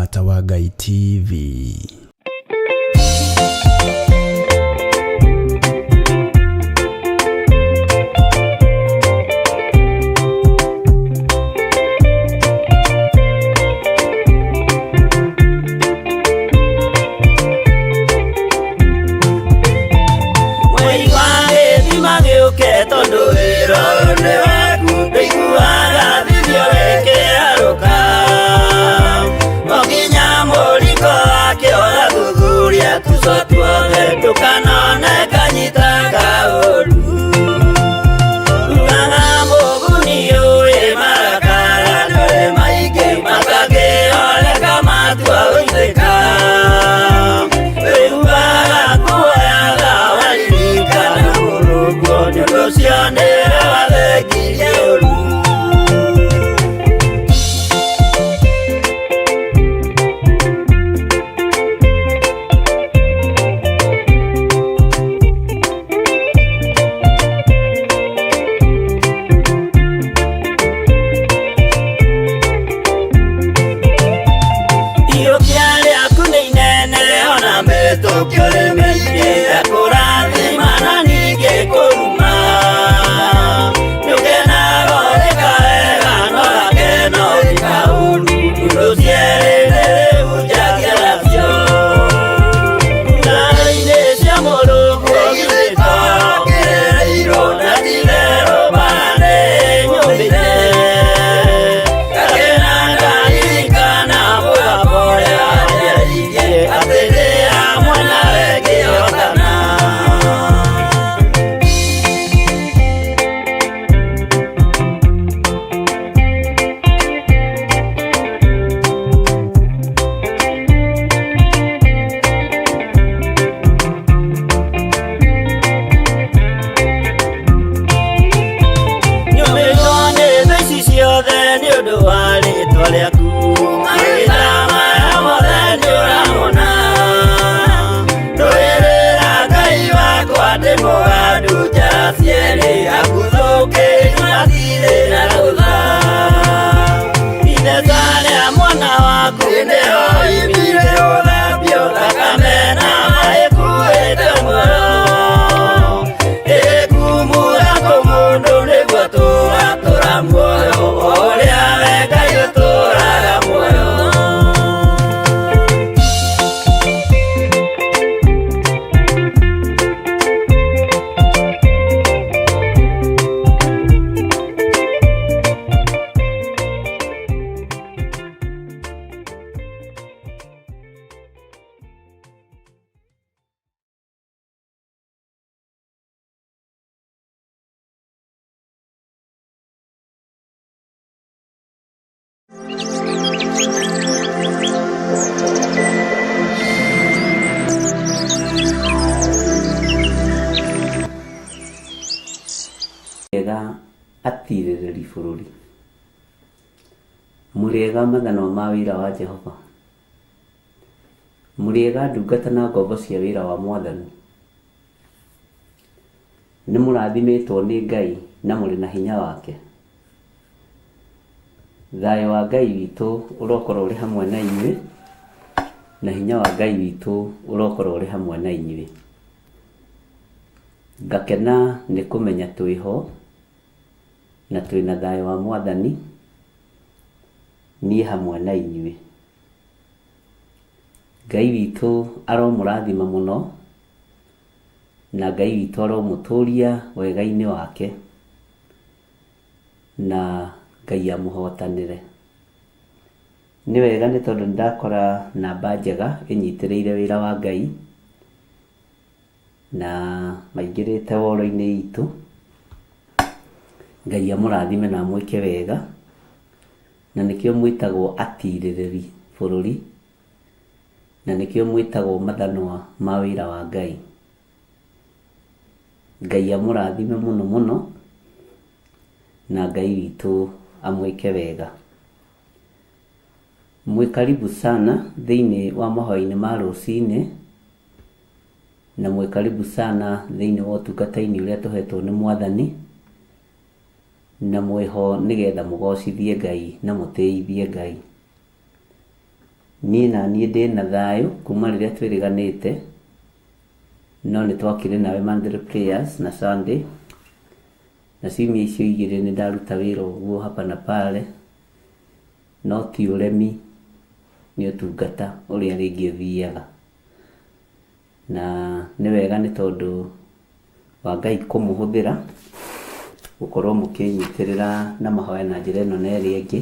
Mũrata wa Ngai TV. Mwei wa gĩthima gĩũke tondũ wĩra ũyũ nĩ waku ndũiguaga thithio wĩkĩharũka o nginya mũringo wake ũgathuthuria tuco tuothe ndũkanone kanyita kaũru ugaga mũguni ũĩ marakara ndũrĩ maingĩ matangĩoleka matua gũitĩka wĩiguaga kuoyaga waririkana mũrũguo nĩ ũndũ ũcio nĩwe wathengirie ũru. Iyũkia rĩaku nĩ inene ona mĩtũkio nĩ mĩingĩ ekũrathima na ningĩ kũruma nĩũkenaga ũrĩka wega no gakeno ũrĩka ũru indo cierĩ nĩ rĩu njagia nacio Ngari-inĩ cia Mũrungu githĩ to kĩrĩrĩirwo na ti-itherũ mbara nĩ nyũmĩte ngakena ndaririkana mũgambo ũrĩa wanjĩrĩirie atĩ ndĩ hamwe nawe ngĩhotana. Nyũmĩtwo nĩ thũ ici ciothe nĩ ũndũ wa rĩtwa rĩaku mahinda maya mothe nĩ ũramona ndũĩrĩra Ngai wakwa ndĩ mũgandu njara cierĩ akuthũkĩri matirĩ na rũtha itheca rĩa mwana waku nĩho imbire gũthambio thakame na maĩ kuĩte muoyo ĩkumura kũmũndũ nĩguo tũgatũra muoyo ũrĩa we Ngai ũtũraga muoyo. Ega atirĩrĩri bũrũri, mũrĩega mathanwa ma wĩra wa Jehova, mũrĩega ndungata na ngombo cia wĩra wa Mwathani, nĩ mũrathimĩtwo nĩ Ngai na mũrĩ na hinya wake. Thayũ wa Ngai witũ ũrokorwo ũrĩ hamwe na inyuĩ, na hinya wa Ngai witũ ũrokorwo ũrĩ hamwe na inyuĩ. Ngakena nĩ kũmenya twĩho na twĩna thayũ wa Mwathani, niĩ hamwe na inyuĩ. Ngai witũ aromũrathima mũno, na Ngai witũ aromũtũria wega-inĩ wake, na Ngai amũhotanĩre. Nĩ wega nĩ tondũ nĩndakora namba njega ĩnyitĩrĩire wĩra wa Ngai, na maingĩrĩte woro-inĩ itũ. Ngai amũrathime na amwĩke wega, na nĩkĩo mwĩtagwo atirĩrĩri bũrũri, na nĩkĩo mwĩtagwo mathanwa ma wĩra wa Ngai. Ngai amũrathime mũno mũno, na Ngai witũ amwĩke wega. Mwĩ karibu sana thĩinĩ wa mahoya-inĩ ma rũcinĩ, na mwĩ karibu sana thĩinĩ wa ũtungata-inĩ ũrĩa tũhetwo nĩ Mwathani, na mwĩho nĩgetha mũgocithie Ngai na mũtĩithie Ngai. Niĩ na niĩ ndĩna thayũ kuma rĩrĩa twĩrĩganĩte, no nĩ twakĩrĩ nawe monthly prayers na Sunday, na ciumia icio igĩrĩ nĩ ndaruta wĩra ũguo hapa na pale, no ti ũremi, nĩ ũtungata ũrĩa rĩngĩ ũthiaga. Na nĩ wega nĩ tondũ wa Ngai kũmũhũthĩra gũkorwo mũkĩnyitĩrĩra na mahoya na njĩra ĩno na ĩrĩa ĩngĩ,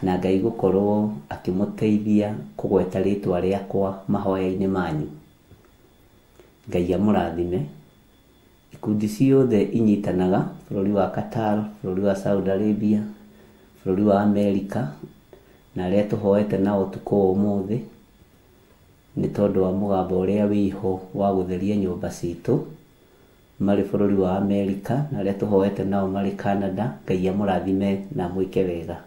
na Ngai gũkorwo akĩmũteithia kũgweta rĩtwa rĩakwa mahoya-inĩ manyu. Ngai amũrathime. Ikundi ciothe inyitanaga bũrũri wa Qatar, bũrũri wa Saudi Arabia, bũrũri wa Amerika, na arĩa tũhoete nao ũtukũ wa ũmũthĩ, nĩ tondũ wa mũgambo ũrĩa wĩho wa gũtheria nyũmba citũ, marĩ bũrũri wa Amerika, na arĩa tũhoete nao marĩ Canada, Ngai amũrathime na amwĩke wega.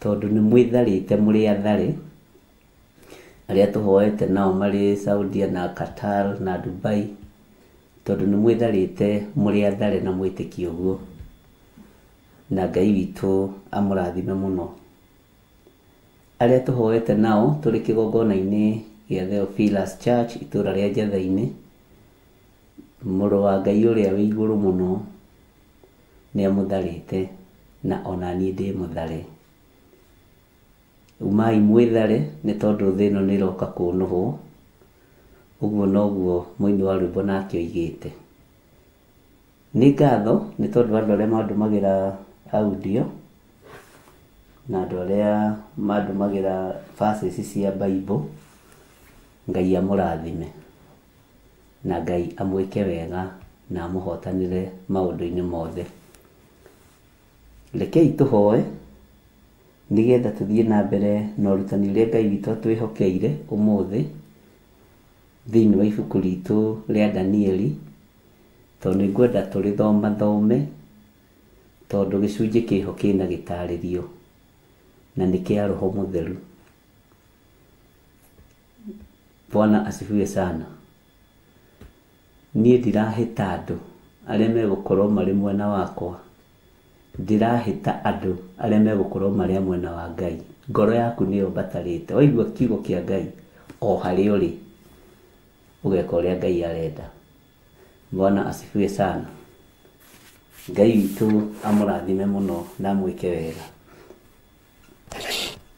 Tondũ nĩ mwĩtharĩte mũrĩ athare, arĩa tũhoete nao marĩ Saudia na Qatar na Dubai, tondũ nĩ mwĩtharĩte mũrĩ athare na mwĩtĩkie ũguo. Na Ngai witũ amũrathime mũno. Arĩa tũhoete nao tũrĩ kĩgongona-inĩ gĩa Theophilus Church itũra rĩa Njatha-inĩ, mũrũ wa Ngai ũrĩa wĩ igũrũ mũno nĩ amũtharĩte na ona niĩ ndĩ mũthare. Umai mwĩthare nĩ tondũ thĩ ĩno nĩ ĩroka kũnũhwo, ũguo noguo mũini wa rwĩmbo nake oigĩte. Nĩ ngatho nĩ tondũ andũ arĩa mandũmagĩra audio na andũ arĩa mandũmagĩra verses cia Bible, Ngai amũrathime na Ngai amwĩke wega na amũhotanĩre maũndũ-inĩ mothe. Rekei tũhoe nĩgetha tũthiĩ na mbere na ũrutani ũrĩa Ngai witũ atwĩhokeire ũmũthĩ thĩinĩ wa ibuku ritũ rĩa Danieli, tondũ nĩ ngwenda tũrĩthomathome tondũ gĩcunjĩ kĩho kĩna gĩtarĩrio na nĩ kĩa Roho Mũtheru. Bwana asifiwe sana. Niĩ ndirahĩta andũ arĩa megũkorwo marĩ mwena wakwa, ndĩrahĩta andũ arĩa megũkorwo marĩ a mwena wa Ngai. Ngoro yaku nĩyo mbatarĩte. Waigua kiugo kĩa Ngai o harĩa ũrĩ, ũgeka ũrĩa Ngai arenda. Bwana asifiwe sana. Ngai witũ amũrathime mũno na amwĩke wega.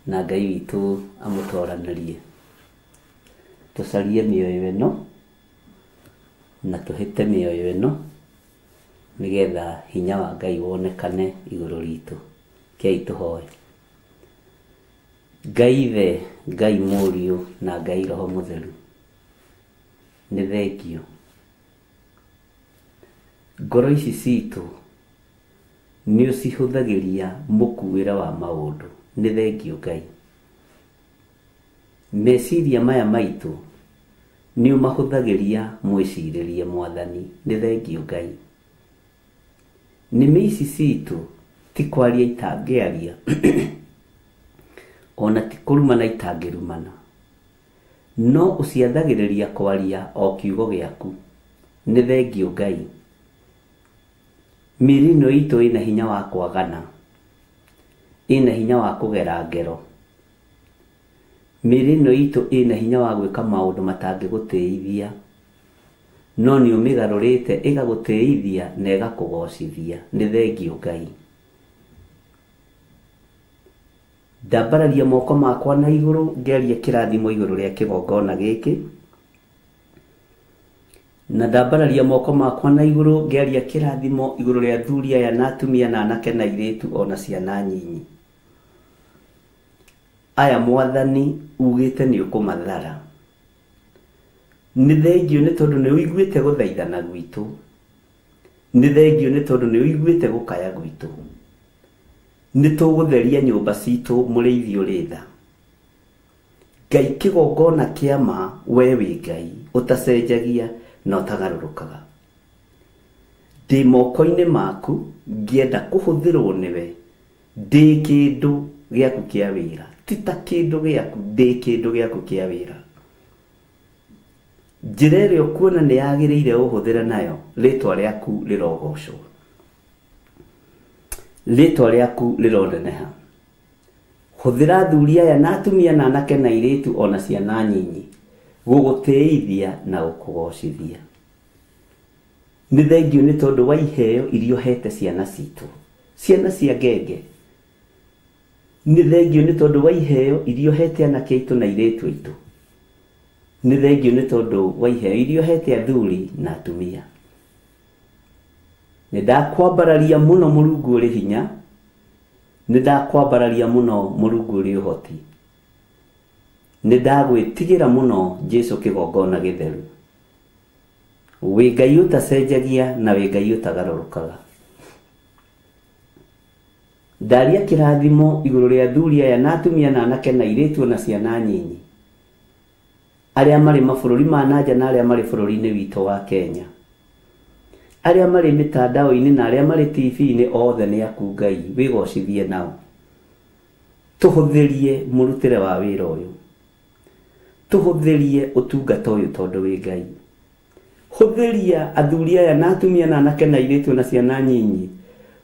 Na Ngai witũ amũtoranĩrie. Tũcarie mĩoyo ĩno na tũhĩte mĩoyo ĩno nĩgetha hinya wa Ngai wonekane igũrũ ritũ. Kei tũhoe. Ngai Ithe, Ngai Mũriũ na Ngai Roho Mũtheru, nĩ thengio. Ngoro ici citũ nĩ ũcihũthagĩria mũkuĩre wa maũndũ. Nĩ thengio Ngai. Meciria maya maitũ nĩ ũmahũthagĩria mwĩcirĩrie Mwathani. Nĩ thengio Ngai. Nĩmĩ ici citũ ti kwaria itangĩaria ona ti kũrumana itangĩrumana, no ũciathagĩrĩria kwaria o kiugo gĩaku. Nĩ thengio Ngai. Mĩĩrĩ ĩno itũ ĩna hinya wa kwagana, ĩna hinya wa kũgera ngero. Mĩĩrĩ ĩno itũ ĩna hinya wa gwĩka maũndũ matangĩgũtĩithia, no nĩ ũmĩgarũrĩte ĩgagũtĩithia na ĩgakũgocithia. Nĩ thengio Ngai. Ndambararia moko makwa na igũrũ ngĩaria kĩrathimo igũrũ rĩa kĩgongona gĩkĩ, na ndambararia moko makwa na igũrũ ngĩaria kĩrathimo igũrũ rĩa athuri aya na atumia na anake na airĩtu ona ciana nyinyi. Aya Mwathani ugĩte nĩ ũkũmathara. Nĩ thengio nĩ tondũ nĩ ũiguĩte gũthaithana gwitũ. Nĩ thengio nĩ tondũ nĩ ũiguĩte gũkaya gwitũ. Nĩ tũgũtheria nyũmba citũ mũrĩithi ũrĩ tha. Ngai kĩgongona kĩa ma we wĩ Ngai ũtacenjagia na ũtagarũrũkaga. Ndĩ moko-inĩ maku ngĩenda kũhũthĩrwo nĩwe ndĩ kĩndũ gĩaku kĩa wĩra. Ti ta kĩndũ gĩaku, ndĩ kĩndũ gĩaku kĩa wĩra. Njĩra ĩrĩa ũkuona nĩ yagĩrĩire ũhũthĩre nayo, rĩtwa rĩaku rĩrogocwo. Rĩtwa rĩaku rĩroneneha. Hũthĩra athuri aya na atumia na anake na airĩtu o na ciana nyinyi gũgũtĩithia na gũkũgocithia. Nĩ thengiũ nĩ tondũ wa iheo iria ũhete ciana citũ, ciana cia ngenge. Nĩ thengiũ nĩ tondũ wa iheo iria ũhete anake aitũ na airĩtu aitũ. Nĩ thengiũ nĩ tondũ wa iheo iria ũhete athuri na atumia. Nĩ ndakwambararia mũno Mũrungu ũrĩ hinya, nĩ ndakwambararia mũno Mũrungu ũrĩ ũhoti. Nĩ ndagwĩtigĩra mũno Jesu kĩgongona gĩtheru. Wĩ Ngai ũtacenjagia na wĩ Ngai ũtagarũrũkaga. Ndaria kĩrathimo igũrũ rĩa athuri aya na atumia na anake na airĩtu o na ciana nyinyi, arĩa marĩ mabũrũri ma na nja na arĩa marĩ bũrũri-inĩ witũ wa Kenya, arĩa marĩ mĩtandao-inĩ na arĩa marĩ TV-inĩ, othe nĩ aku Ngai, wĩgocithie nao. Tũhũthĩrie mũrutĩre wa wĩra ũyũ. Tũhũthĩrie ũtungata ũyũ tondũ wĩ Ngai. Hũthĩria athuri aya na atumia na anake na airĩtu na ciana nyinyi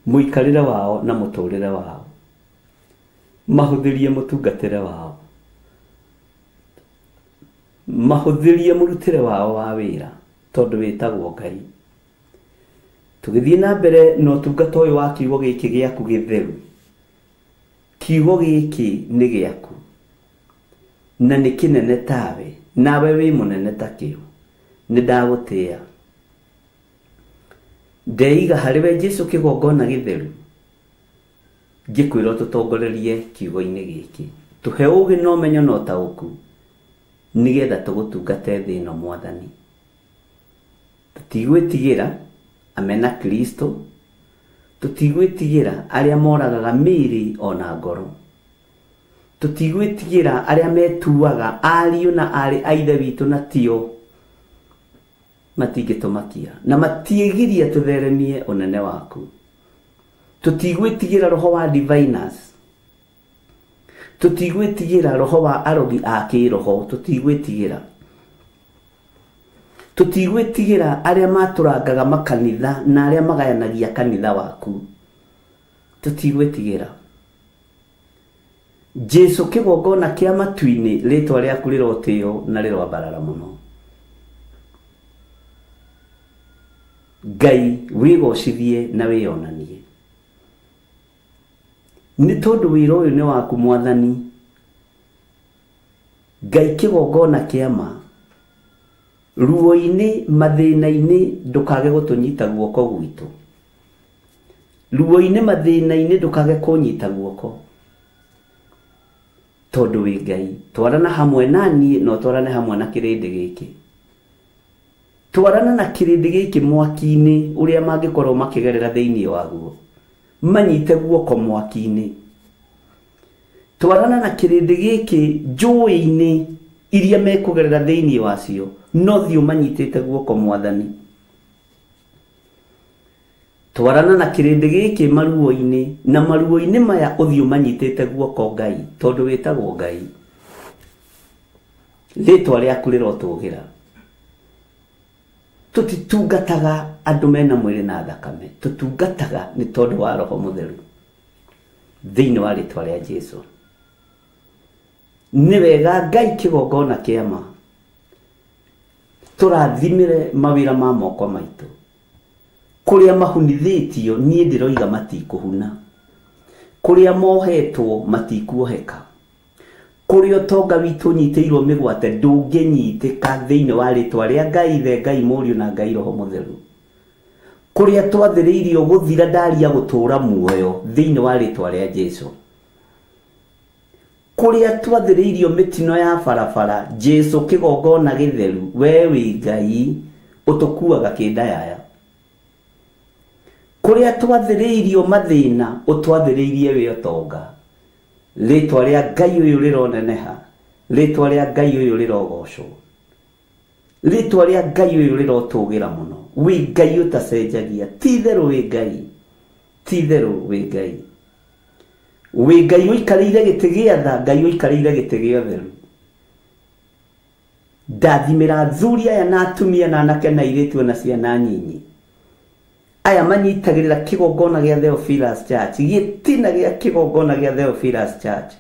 mũikarĩre wao na mũtũrĩre wao. Mahũthĩrie mũtungatĩre wao. Mahũthĩrie mũrutĩre wao wa wĩra tondũ wĩtagwo Ngai. Tũgĩthiĩ na mbere na ũtungata ũyũ wa kiugo gĩkĩ gĩaku gĩtheru. Kiugo gĩkĩ nĩ gĩaku, na nĩ kĩnene tawe, nawe wĩ mũnene takĩo. Nĩ ndagũtĩa. Ndeiga harĩ we Jesu kĩgongona gĩtheru, ngĩkwĩra ũtũtongorerie kiugo-inĩ gĩkĩ. Tũhe ũũgĩ na ũmenyo na ũtaũku, nĩgetha tũgũtungate thĩ ĩno Mwathani. Tũtigwĩtigĩra amena Kristo, tũtigwĩtigĩra arĩa moragaga mĩĩrĩ o na ngoro. Tũtigwĩtigĩra arĩa metuaga ariũ na aarĩ a Ithe witũ na tio, matingĩtũmakia na matiĩgiria tũtheremie ũnene waku. Tũtigwĩtigĩra roho wa diviners, tũtigwĩtigĩra roho wa arogi a kĩroho, tũtigwĩtigĩra. Tũtigwĩtigĩra arĩa matũrangaga makanitha na arĩa magayanagia kanitha waku. Tũtigwĩtigĩra. Jesu kĩgongona kĩa matu-inĩ, rĩtwa rĩaku rĩrotĩo na rĩroambarara mũno. Ngai wĩgocithie na wĩyonanie. Nĩ tondũ wĩra ũyũ nĩ waku Mwathani. Ngai kĩgongona kĩa ma. Ruo-inĩ, mathĩna-inĩ, ndũkage gũtũnyita guoko gwitũ. Ruo-inĩ, mathĩna-inĩ, ndũkage kũnyita guoko. Tondũ wĩ Ngai. Twarana hamwe na niĩ na ũtwarane hamwe na kĩrĩndĩ gĩkĩ. Twarana na kĩrĩndĩ gĩkĩ mwaki-inĩ ũrĩa mangĩkorwo makĩgerera thĩinĩ waguo. Manyite guoko mwaki-inĩ. Twarana na kĩrĩndĩ gĩkĩ njũĩ-inĩ iria mekũgerera thĩinĩ wacio, no thiĩ ũmanyitĩte guoko Mwathani. Twarana na kĩrĩndĩ gĩkĩ maruo-inĩ, na maruo-inĩ maya ũthiĩ ũmanyitĩte guoko Ngai, tondũ wĩtagwo Ngai. Rĩtwa rĩaku rĩrotũgĩra. Tũtitungataga andũ mena mwĩrĩ na thakame, tũtungataga nĩ tondũ wa Roho Mũtheru. Thĩinĩ wa rĩtwa rĩa Jesu. Nĩ wega Ngai kĩgongona kĩa ma. Tũrathimĩre mawĩra ma moko maitũ. Kũrĩa mahunithĩtio niĩ ndĩroiga matikũhuna. Kũrĩa mohetwo matikuoheka. Kũrĩa ũtonga witũ ũnyitĩirwo mĩgwate ndũngĩnyitĩka thĩinĩ wa rĩtwa rĩa Ngai Ithe, Ngai Mũriũ na Ngai Roho Mũtheru. Kũrĩa twathĩrĩirio gũthira ndaria gũtũũra muoyo thĩinĩ wa rĩtwa rĩa Jesu. Kũrĩa twathĩrĩirio mĩtino ya barabara, Jesu kĩgongona gĩtheru, we wĩ Ngai ũtũkuaga kĩndayaya. Kũrĩa twathĩrĩirio mathĩna, ũtwathĩrĩirie wĩ ũtonga. Rĩtwa rĩa Ngai ũyũ rĩroneneha, rĩtwa rĩa Ngai ũyũ rĩrogocwo. Rĩtwa rĩa Ngai ũyũ rĩrotũgĩra mũno. Wĩ Ngai ũtacenjagia. Ti itherũ wĩ Ngai. Ti itherũ wĩ Ngai. Wĩ Ngai ũikarĩire gĩtĩ gĩa tha, Ngai ũikarĩire gĩtĩ gĩa ũtheru. Ndathimĩra athuri aya na atumia na anake na airĩtu ona ciana nyinyi. Aya manyitagĩrĩra kĩgongona gĩa Theophilus Church, gĩtina gĩa kĩgongona gĩa Theophilus Church.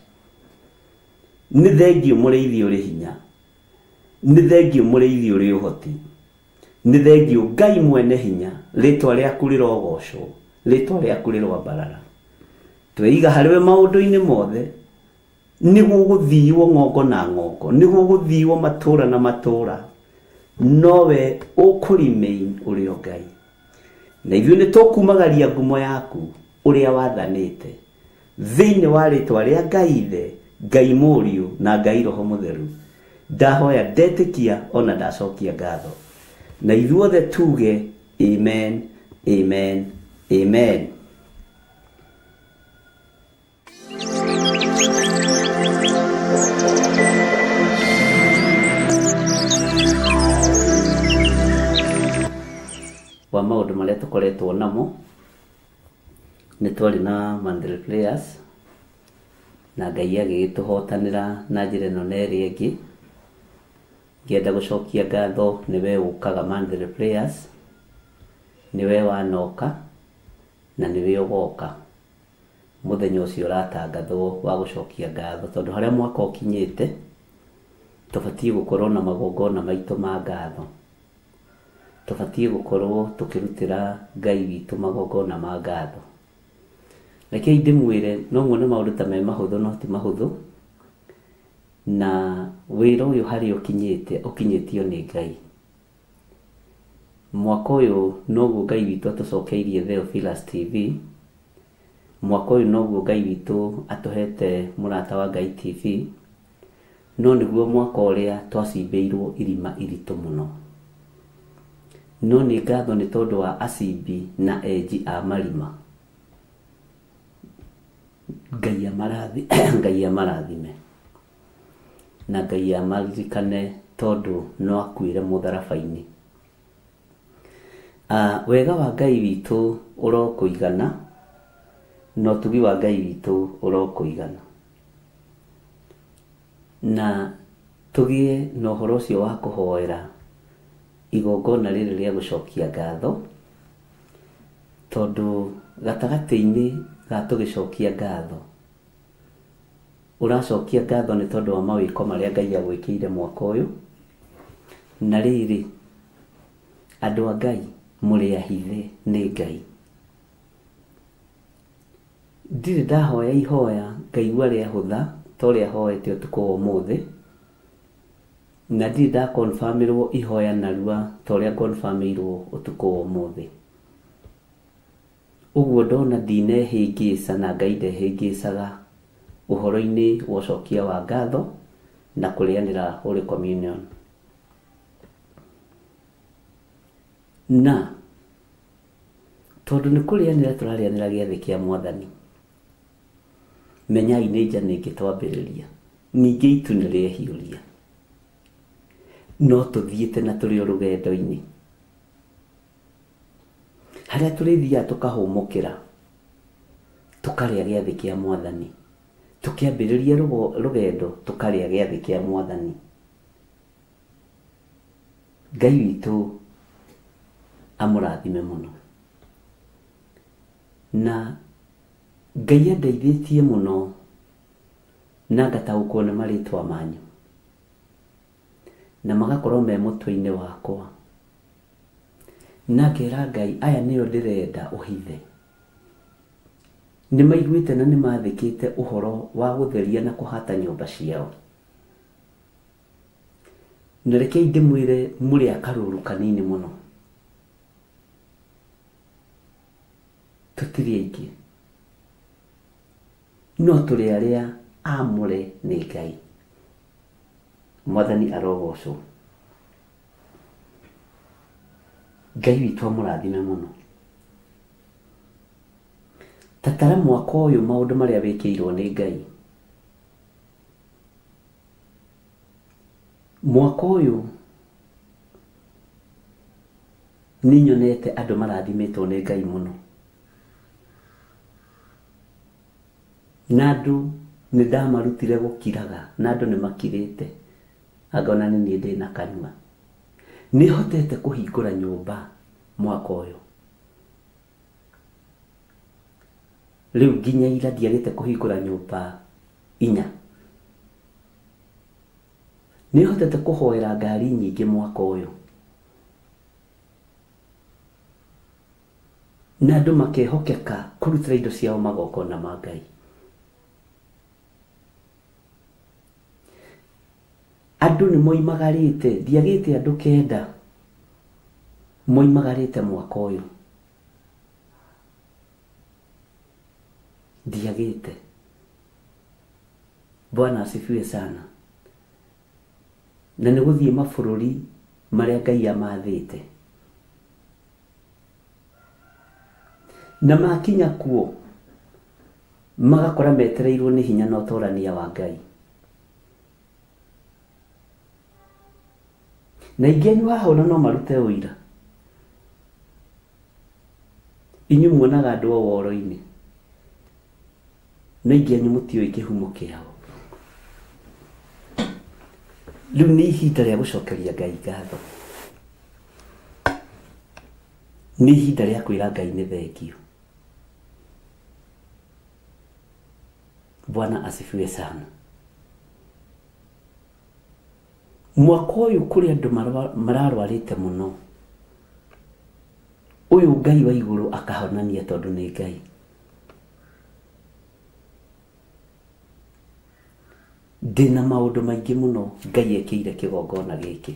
Nĩ thengiũ mũrĩithi ũrĩ hinya, nĩ thengiũ mũrĩithi ũrĩ ũhoti, nĩ thengiũ Ngai mwene hinya, rĩtwa rĩaku rĩrogocwo, rĩtwa rĩaku rĩroambarara. Tweiga harĩ we maũndũ-inĩ mothe, nĩ gũgũthiwo ng'ongo na ng'ongo, nĩ gũgũthiwo matũũra na matũũra, nowe ũkũ remain ũrĩ o Ngai. Na ithuĩ nĩ tũkumagaria ngumo yaku ũrĩa wathanĩte thĩinĩ wa rĩtwa rĩa Ngai Ithe, Ngai Mũriũ na Ngai Roho Mũtheru. Ndahoya ndetĩkia ona ndacokia ngatho. Na ithuothe tuge amen, amen, amen. Wa maũndũ marĩa tũkoretwo namo, nĩ twarĩ na monthly prayers, na Ngai agĩgĩtũhotanĩra na njĩra ĩno na ĩrĩa ĩngĩ. Ngĩenda gũcokia ngatho nĩwe ũkaga monthly prayers, nĩwe wanoka na nĩwe ũgoka mũthenya ũcio ũratangathwo wa gũcokia ngatho, tondũ harĩa mwaka ũkinyĩte tũbatiĩ gũkorwo na magongona maitũ ma ngatho, tũbatiĩ gũkorwo tũkĩrutĩra Ngai witũ magongona ma ngatho. Rekei ndĩmwĩre, no muone maũndũ ta me mahũthũ no ti mahũthũ, na wĩra ũyũ harĩa ũkinyĩte ũkinyĩtio nĩ Ngai. Mwaka ũyũ noguo Ngai witũ atũcokeirie Theophilus TV, mwaka ũyũ noguo Ngai witũ atũhete Mũrata wa Ngai TV, no nĩguo mwaka ũrĩa twacimbĩirwo irima iritũ mũno. No nĩ ngatho nĩ tondũ wa acimbi na enji a marima. Ngai Ngai amarathime na Ngai amaririkane tondũ no akuĩre mũtharaba-inĩ. Wega wa Ngai witũ ũrokũigana na ũtugi wa Ngai witũ ũrokũigana. Na tũgĩe na ũhoro ũcio wa kũhoera igongona rĩrĩ rĩa gũcokia ngatho, tondũ gatagatĩ-inĩ ga tũgĩcokia ngatho, ũracokia ngatho nĩ tondũ wa mawĩko marĩa Ngai agwĩkĩire mwaka ũyũ. Na rĩrĩ, andũ a Ngai mũrĩ ahithe nĩ Ngai. Ndirĩ ndahoya ihoya ngaigua rĩahũtha ta ũrĩa hoete ũtukũ wa ũmũthĩ, na ndirĩ nda confirm-ĩrwo ihoya narua ta ũrĩa confirm-ĩirwo ũtukũ wa ũmũthĩ. Ũguo ndona ndinehĩngĩca na Ngai ndehĩngĩcaga ũhoro-inĩ wa ũcokia wa ngatho na kũrĩanĩra Holy Communion. Na tondũ nĩ kũrĩanĩra tũrarĩanĩra gĩathĩ kĩa Mwathani, menyai nĩ njana ĩngĩ twambĩrĩria, ningĩ itu nĩ rĩehiũria, no tũthiĩte na tũrĩ o rũgendo-inĩ. Harĩa tũrĩthiaga tũkahũmũkĩra, tũkarĩa gĩathĩ kĩa Mwathani, tũkĩambĩrĩria rũgendo tũkarĩa gĩathĩ kĩa Mwathani. Ngai witũ amũrathime mũno. Na Ngai andeithĩtie mũno na ngataũkwo nĩ marĩtwa manyu, na magakorwo me mũtwe-inĩ wakwa. Na ngera Ngai aya nĩo ndĩrenda ũhithe. Nĩ maiguĩte na nĩ mathĩkĩte ũhoro wa gũtheria na kũhata nyũmba ciao. Na rekei ndĩmwĩre mũrĩ a karũru kanini mũno. Tũtirĩ aingĩ, no tũrĩ arĩa aamũre nĩ Ngai. Mwathani arogocwo. Ngai witũ amũrathime mũno. Tatara mwaka ũyũ maũndũ marĩa wĩkĩirwo nĩ Ngai. Mwaka ũyũ nĩ nyonete andũ marathimĩtwo nĩ Ngai mũno. Na andũ nĩ ndamarutire gũkiraga, na andũ nĩ makirĩte. Anga ona nĩ niĩ ndĩna kanua. Nĩ hotete kũhingũra nyũmba mwaka ũyũ. Rĩu nginya ira ndiagĩte kũhingũra nyũmba inya. Nĩ hotete kũhoera ngari nyingĩ mwaka ũyũ. Na andũ makehokeka kũrutĩra indo ciao magongona ma Ngai. Andũ nĩ moimagarĩte, ndiagĩte andũ kenda moimagarĩte mwaka ũyũ. Ndiagĩte. Bwana asifiwe sana. Na nĩ gũthiĩ mabũrũri marĩa Ngai amathĩte. Na makinya kuo magakora metereirwo nĩ hinya na ũtorania wa Ngai. Na aingĩ anyu haha ona no marute ũira. Inyuĩ muonaga andũ o woro-inĩ. No aingĩ anyu mũtiũĩ kĩhumo kĩao. Rĩu nĩ ihinda rĩa gũcokeria Ngai ngatho. Nĩ ihinda rĩa kwĩra Ngai nĩ thengiũ. Bwana asifiwe sana. Mwaka ũyũ kũrĩ andũ mararwarĩte mũno. Ũyũ Ngai wa igũrũ akahonania tondũ nĩ Ngai. Ndĩna maũndũ maingĩ mũno Ngai ekĩire kĩgongona gĩkĩ.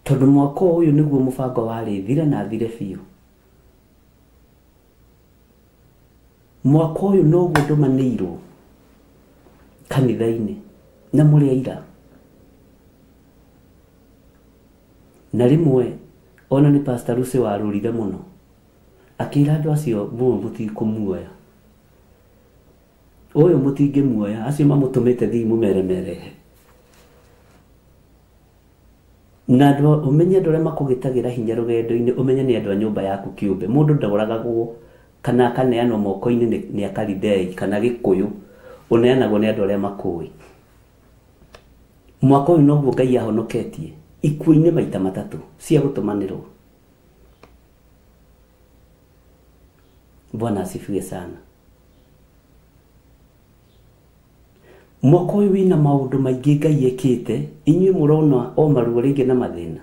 Tondũ mwaka ũyũ nĩguo mũbango warĩ thire na thire biũ. Mwaka ũyũ noguo ndũmanĩirwo kanitha-inĩ na mũrĩ aira. Na rĩmwe ona nĩ Pastor Lucy warũrire mũno akĩra andũ acio mũũ mũtikũmuoya. Ũyũ mũtingĩmuoya, acio mamũtũmĩte thiĩ mũmeremerehe. Na andũ ũmenye andũ arĩa makũgĩtagĩra hinya rũgendo-inĩ ũmenye nĩ andũ a nyũmba yaku kĩũmbe. Mũndũ ndoragagwo kana akaneanwo moko-inĩ nĩ Akalidei kana Gĩkũyũ, ũneanagwo nĩ andũ arĩa makũĩ. Mwaka ũyũ noguo Ngai ahonoketie ikuũ-inĩ maita matatũ cia gũtũmanĩrwo. Bwana asifiwe sana. Mwaka ũyũ wĩna maũndũ maingĩ Ngai ekĩte, inyuĩ mũrona o maruo rĩngĩ na mathĩna.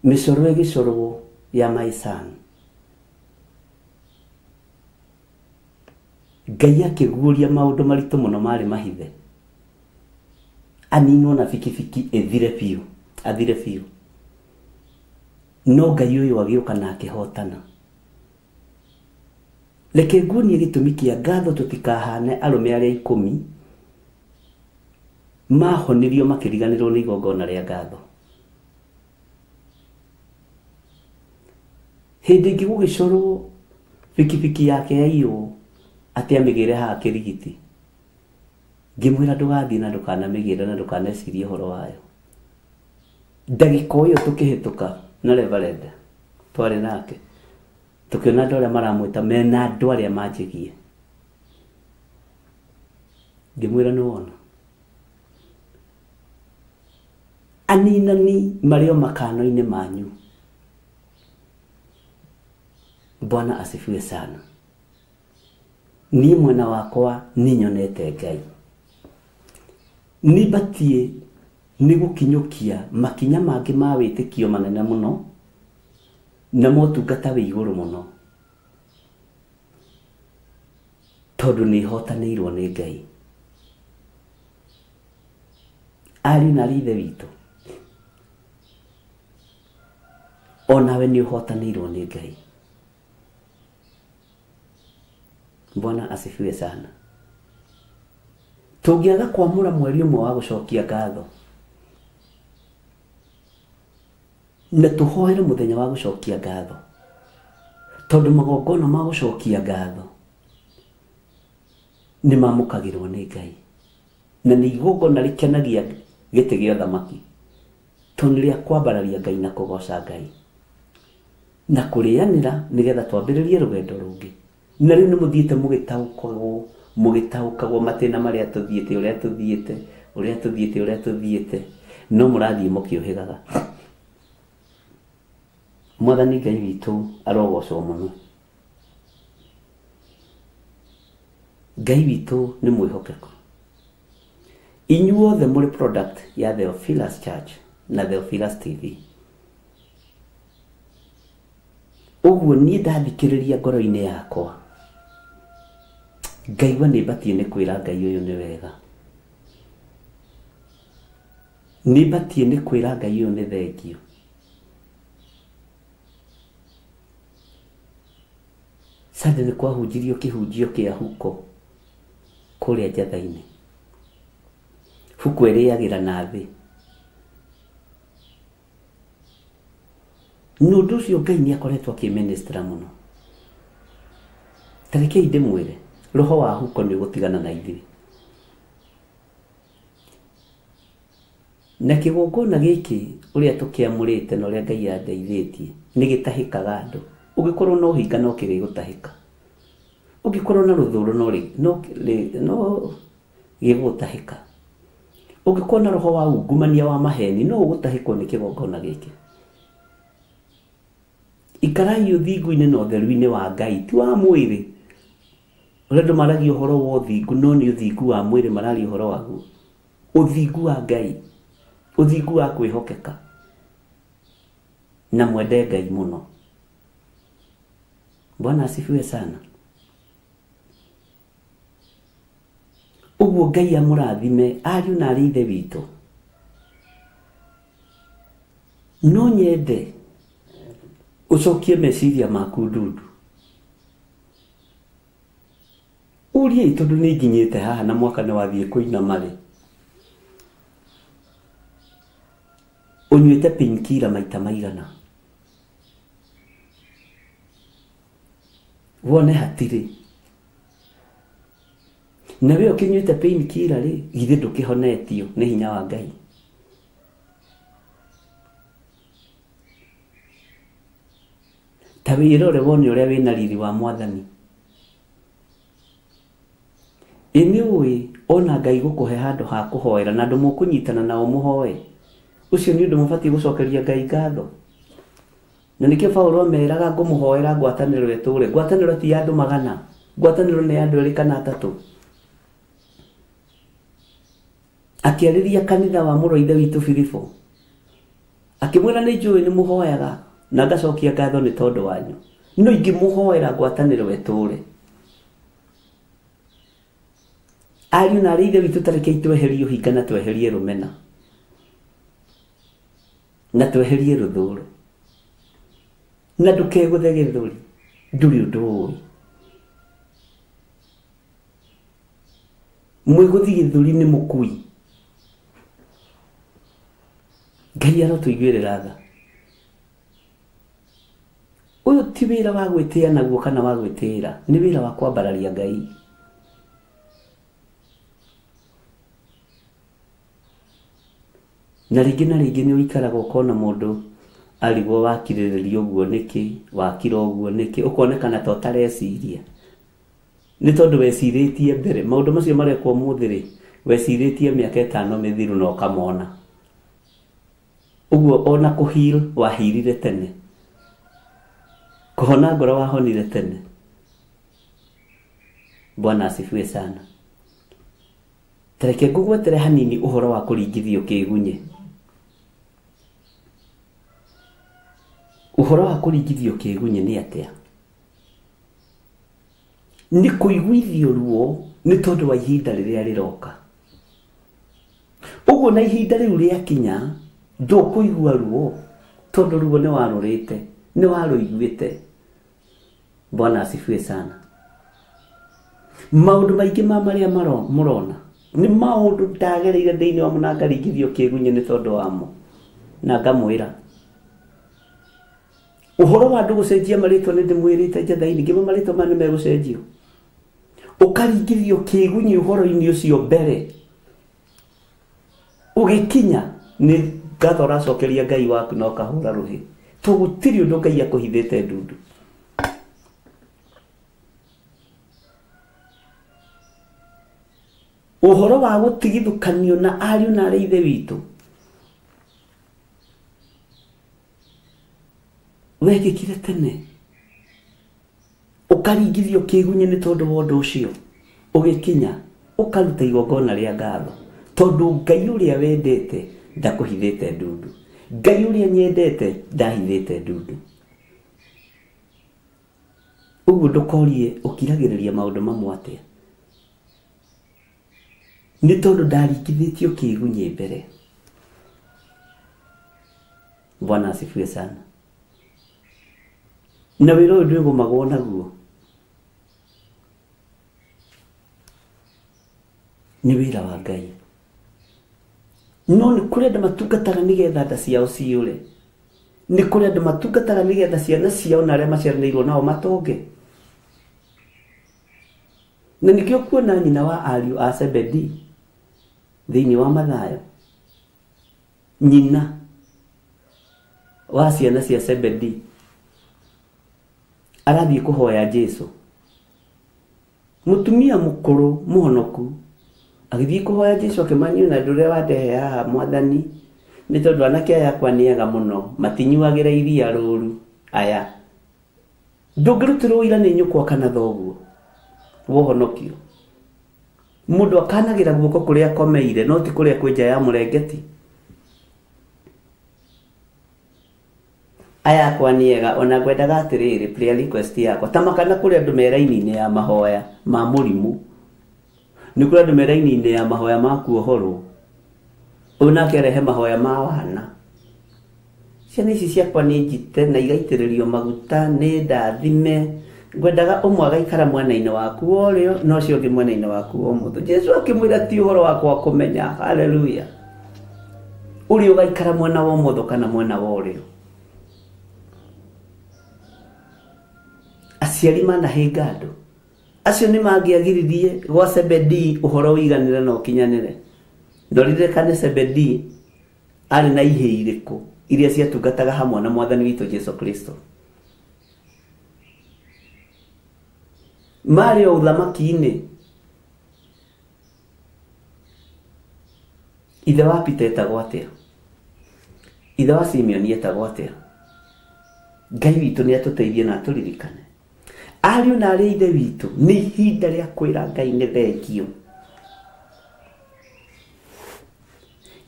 Mĩcoro ĩgĩcorwo ya my son. Ngai akĩguũria maũndũ maritũ mũno marĩ mahithe. Aninwo na bikibiki ĩthire biũ, athire biũ. No Ngai ũyũ agĩũka na akĩhotana. Reke nguonie gĩtũmi kĩa ngatho tũtikahane arũme arĩa ikũmi mahonirio makĩriganĩrwo nĩ igongona rĩa ngatho. Hĩndĩ ĩngĩ gũgĩcorwo bikibiki yake yaiywo atĩ amĩgĩre haha kĩrigiti. Ngĩmwĩra ndũgathiĩ na ndũkanamĩgĩre na ndũkanecirie ũhoro wayo. Ndagĩka o ĩyo tũkĩhĩtũka na reverend twarĩ nake. Tũkĩona andũ arĩa maramwĩta mena andũ arĩa manjĩgie. Ngĩmwĩra nĩ wona. Aninani marĩ o makano-inĩ manyu. Bwana asifiwe sana. Niĩ mwena wakwa nĩ nyonete Ngai. Nĩ batiĩ nĩ gũkinyũkia makinya mangĩ ma wĩtĩkio manene mũno na motungata wĩ igũrũ mũno tondũ nĩ hotanĩirwo nĩ Ngai. Ariũ na aarĩ a Ithe witũ, onawe nĩ ũhotanĩirwo nĩ Ngai. Bwana asifiwe sana. Tũngĩaga kwamũra mweri ũmwe wa gũcokia ngatho na tũhoere mũthenya wa gũcokia ngatho, tondũ magongona ma gũcokia ngatho nĩ mamũkagĩrwo nĩ Ngai na nĩ igongona rĩkenagia gĩtĩ gĩa ũthamaki, tondũ nĩ rĩa kwambararia Ngai na kũgoca Ngai na kũrĩanĩra nĩgetha twambĩrĩrie rũgendo rũngĩ. Na rĩu nĩ mũthiĩte mũgĩtaũkagwo, mũgĩtaũkagwo matĩna marĩa tũthiĩte, ũrĩa tũthiĩte, ũrĩa tũthiĩte, ũrĩa tũthiĩte, no mũrathiĩ mũkĩũhĩgaga. Mwathani Ngai witũ arogocwo mũno. Ngai witũ nĩ mwĩhokeku. Inyuothe mũrĩ product ya Theophilus Church na Theophilus TV. Ũguo niĩ ndathikĩrĩria ngoro-inĩ yakwa ngaigua nĩ batiĩ nĩ kwĩra Ngai ũyũ nĩ wega. Nĩ batiĩ nĩ kwĩra Ngai ũyũ nĩ thengiũ. Sunday nĩ kwahunjirio kĩhunjio kĩa huko kũrĩa njatha-inĩ. Huko ĩrĩagĩra na thĩ. Na ũndũ ũcio Ngai nĩ akoretwo akĩministra mũno. Ta rekei ndĩmwĩre, roho wa huko nĩ ũgũtigana na ithuĩ. Na kĩgongona gĩkĩ ũrĩa tũkĩamũrĩte na ũrĩa Ngai andeithĩtie, nĩ gĩtahĩkaga andũ. Ũngĩkorwo na ũhinga no kĩrĩgũtahĩka. Ũngĩkorwo na rũthũũro no no no gĩgũgũtahĩka. Ũngĩkorwo na roho wa ungumania wa maheni no ũgũtahĩkwo nĩ kĩgongona gĩkĩ. Ikarai ũthingu-inĩ na ũtheru-inĩ wa Ngai, ti wa mwĩrĩ. Ũrĩa andũ maragia ũhoro wa ũthingu no nĩ ũthingu wa mwĩrĩ mararia ũhoro waguo. Ũthingu wa Ngai, ũthingu wa kwĩhokeka, na mwende Ngai mũno. Bwana asifiwe sana. Ũguo Ngai amũrathime ariũ na arĩ ithe witũ. No nyende ũcokie meciria maku ndundu. Ũriei tondũ nĩ nginyĩte haha na mwaka nĩ wathiĩ kũinama rĩ. Ũnyuĩte painkiller maita maigana? Wone hatirĩ. Na we ũkĩnyuĩte painkiller rĩ, githĩ ndũkĩhonetio nĩ hinya wa Ngai? Ta wĩrore wone ũrĩa wĩna riri wa Mwathani. Ĩ nĩ ũĩ ona Ngai gũkũhe handũ ha kũhoera na andũ mũkũnyitana nao mũhoe, ũcio nĩ ũndũ mũbatiĩ gũcokeria Ngai ngatho? Na nĩkĩo Paulo ameraga ngũmũhoera ngwatanĩro ĩtũũre. Ngwatanĩro ti ya andũ magana, ngwatanĩro nĩ ya andũ erĩ kana atatũ. Akĩarĩria kanitha wa mũrũ wa ithe witũ Filipo, akĩmwĩra nĩ njũĩ nĩ mũhoyaga na ngacokia ngatho nĩ tondũ wanyu, no ingĩmũhoera ngwatanĩro ĩtũũre. Ariũ na arĩ ithe witũ ta rekei tweherie ũhinga na tweherie rũmena na tweherie rũthũũro na ndũkegũthe gĩthũri, ndũrĩ ũndũ ũĩ. Mwĩgũthi gĩthũri nĩ mũkui. Ngai arotũiguĩrĩra tha. Ũyũ ti wĩra wa gwĩtĩa naguo kana wa gwĩtĩĩra, nĩ wĩra wa kwambararia Ngai. Na rĩngĩ na rĩngĩ nĩ ũikaraga ũkona mũndũ arigwo wakirĩrĩria ũguo nĩkĩ, wakira ũguo nĩkĩ, ũkonekana ta ũtareciria. Nĩ tondũ wecirĩtie mbere, maũndũ macio marekwo ũmũthĩ rĩ, wecirĩtie mĩaka ĩtano mĩthiru na ũkamona. Ũguo ona kũ heal wahirire tene, kũhona ngoro wahonire tene. Bwana asifiwe sana. Ta reke ngũgwetere hanini ũhoro wa kũringithio kĩgunyĩ. Ũhoro wa kũringithio kĩgunyĩ nĩ atĩa? Nĩ kũiguithio ruo nĩ tondũ wa ihinda rĩrĩa rĩroka. Ũguo na ihinda rĩu rĩakinya ndũkũigua ruo tondũ ruo nĩ warũrĩte, nĩ warũiguĩte. Bwana asifiwe sana. Maũndũ maingĩ ma marĩa mũrona nĩ maũndũ ndagereire thĩinĩ wamo na ngaringithio kĩgunyĩ nĩ tondũ wamo na ngamwĩra ũhoro wa andũ gũcenjia marĩtwa nĩ ndĩmwĩrĩte njatha-inĩ ngĩmwe marĩtwa maya nĩ megũcenjio ũkaringithio kĩgunyĩ ũhoro-inĩ ũcio mbere ũgĩkinya nĩ ngatho ũracokeria Ngai waku na ũkahũra rũhĩ to gũtirĩ ũndũ Ngai akũhithĩte ndundu. Ũhoro wa gũtigithũkanio na ariũ na arĩ ithe witũ wekĩkire tene ũkaringithio kĩgunyĩ nĩ tondũ wa ũndũ ũcio. Ũgĩkinya ũkaruta igongona rĩa ngatho, tondũ Ngai ũrĩa wendete ndakũhithĩte ndundu. Ngai ũrĩa nyendete ndahithĩte ndundu. Ũguo ndũkorie ũkiragĩrĩria maũndũ mamwe atĩa. Nĩ tondũ ndaringithĩtio kĩgunyĩ mbere. Bwana asifiwe sana. Na wĩra ũyũ ndwĩgũmagwo naguo. Nĩ wĩra wa Ngai. No nĩ kũrĩ andũ matungataga nĩgetha nda ciao ciyũre. Nĩ kũrĩ andũ matungataga nĩgetha ciana ciao na arĩa maciaranĩirwo nao matonge. Na nĩkĩo kuona nyina wa ariũ a Zebedi thĩinĩ wa Mathayo, nyina wa ciana cia Zebedi arathiĩ kũhoya Jesu. Mũtumia mũkũrũ mũhonoku agĩthiĩ kũhoya Jesu akĩmanyua na ũndũ ũrĩa wandehe haha mwathani nĩ tondũ anake aya akwa nĩ ega mũno matinyuagĩra iria rũru aya. Ndũngĩrutĩrwo ũira nĩ nyũkwa kana thoguo wohonokio. Mũndũ akanagĩra guoko kũrĩa akomeire no ti kũrĩa kwĩ nja ya mũrengeti. Aya akwa nĩ ega ona ngwendaga atĩrĩrĩ prayer request yakwa ta makana kũrĩ andũ me raini-inĩ ya mahoya ma mũrimũ nĩ kũrĩ andũ me raini-inĩ ya mahoya ma kuohorwo ũyũ nake arehe mahoya ma wana ciana ici ciakwa nĩ njite na igaitĩrĩrio maguta nĩ ndathime ngwendaga ũmwe agaikara mwena-inĩ waku wa ũrĩo na ũcio ũngĩ mwena-inĩ waku wa ũmotho Jesu akĩmwĩra ti ũhoro wakwa kũmenya haleluya ũrĩa ũgaikara mwena wa ũmotho kana mwena wa ũrĩo aciari manahĩnga andũ acio nĩ mangĩagiririe gwa Zebedii ũhoro ũiganĩre na ũkinyanĩre na ũririkane Zebedii arĩ na ihĩĩ irĩkũ iria ciatungataga hamwe na mwathani witũ Jesu Kristo marĩ o ũthamaki-inĩ Ithe wa Peter etagwo atĩa? Ithe wa Simeoni etagwo atĩa? Ngai witũ nĩ atũteithie na atũririkane. Ariũ na arĩ ithe witũ, nĩ ihinda rĩa kwĩra Ngai nĩ thengio.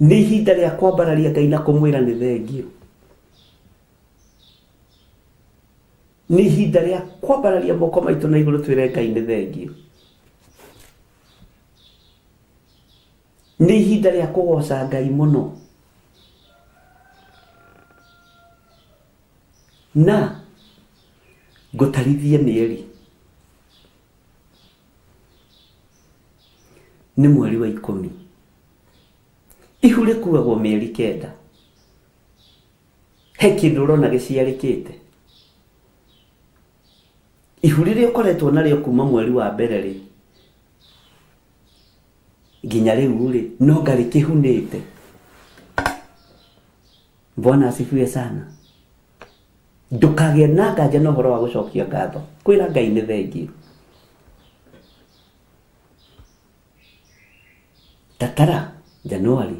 Nĩ ihinda rĩa kwambararia Ngai na kũmwĩra nĩ thengio. Nĩ ihinda rĩa kwambararia moko maitũ na igũrũ twĩre Ngai nĩ thengio. Nĩ ihinda rĩa kũgoca Ngai mũno. Na ngũtarithie mĩeri. Nĩ mweri wa 10. Ihu rĩkuagwo mĩeri 9. He kĩndũ ũrona gĩciarĩkĩte. Ihu rĩrĩa ũkoretwo narĩo kuma mweri wa mbere rĩ, nginya rĩu rĩ, no nga rĩkĩhunĩte. Bwana asifiwe sana. Ndũkagĩe na nganja na ũhoro wa gũcokia ngatho. Kwĩra Ngai nĩ thengiũ. Tatara, Januari,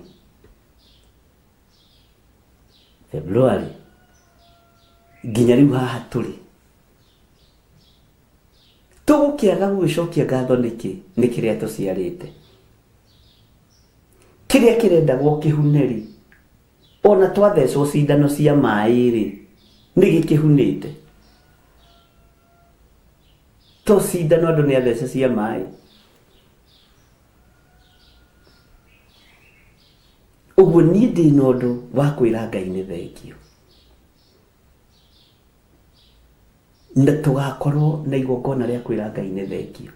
February, nginya rĩu haha tũrĩ. Tũgũkĩaga gũgĩcokia ngatho nĩkĩ nĩ kĩrĩa tũciarĩte? Kĩrĩa kĩrendagwo kĩhune-rĩ, ona twathecwo cindano cia maĩ-rĩ, nĩ gĩkĩhunĩte? To cindano andũ nĩ athece cia maĩ. Ũguo niĩ ndĩna ũndũ wa kwĩra Ngai nĩ thengio. Na tũgakorwo na igongona rĩa kwĩra Ngai nĩ thengio.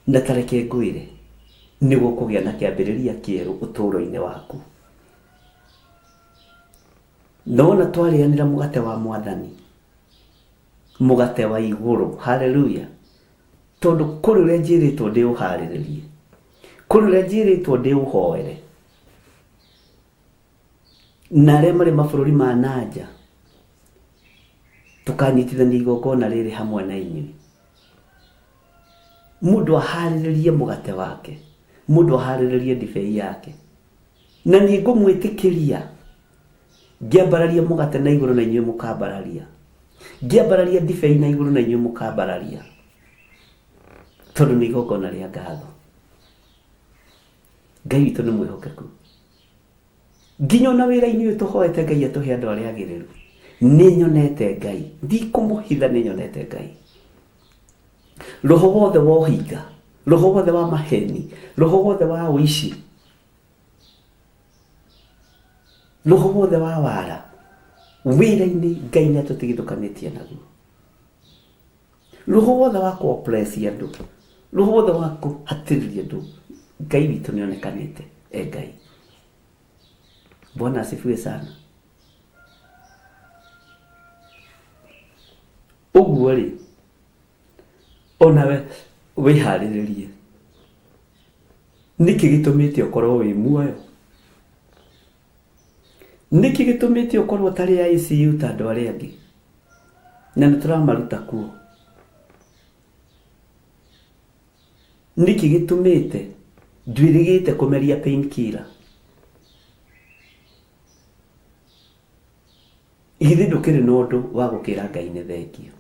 Na ta reke ngwĩre, nĩ gũkũgĩa na kĩambĩrĩria kĩerũ ũtũũro-inĩ waku. Na wona twarĩanĩra mũgate wa mwathani, mũgate wa igũrũ, haleluya, tondũ kũrĩ ũrĩa njĩrĩtwo ndĩũharĩrĩrie, kũrĩ ũrĩa njĩrĩtwo ndĩũhoere, na arĩa marĩ mabũrũri ma nanja, tũkanyitithania igongona rĩrĩ hamwe na inyuĩ. Mũndũ aharĩrĩrie mũgate wake, mũndũ aharĩrĩrie ndibei yake, na niĩ ngũmwĩtĩkĩria ngĩambararia mũgate na igũrũ na inyuĩ mũkambararia, ngĩambararia ndibei na igũrũ na inyuĩ mũkambararia. Tondũ nĩ igongona rĩa ngatho. Ngai witũ nĩ mwĩhokeku. Nginya ona wĩra-inĩ ũyũ tũhoete Ngai atũhe andũ arĩa agĩrĩru. Nĩ nyonete Ngai. Ndikũmũhitha nĩ nyonete Ngai. Roho wothe wa ũhinga, roho wothe wa maheni, roho wothe wa ũici, roho wothe wa wara, wĩra-inĩ Ngai nĩ atũtigithũkanĩtie naguo. Roho wothe wa kũ oppress andũ, roho wothe wa kũhatĩrĩria andũ, Ngai witũ nĩ onekanĩte e Ngai. Bwana asifiwe sana. Ũguo rĩ, onawe wĩharĩrĩrie. Nĩkĩ gĩtũmĩte ũkorwo wĩ muoyo? Nĩkĩ gĩtũmĩte ũkorwo ũtarĩ ICU ta andũ arĩa angĩ? Na nĩ tũramaruta kuo. Nĩkĩ gĩtũmĩte ndwĩrĩgĩte kũmeria pain killer? Githĩ ndũkĩrĩ na ũndũ wa gũkĩra Ngai nĩ thengiũ?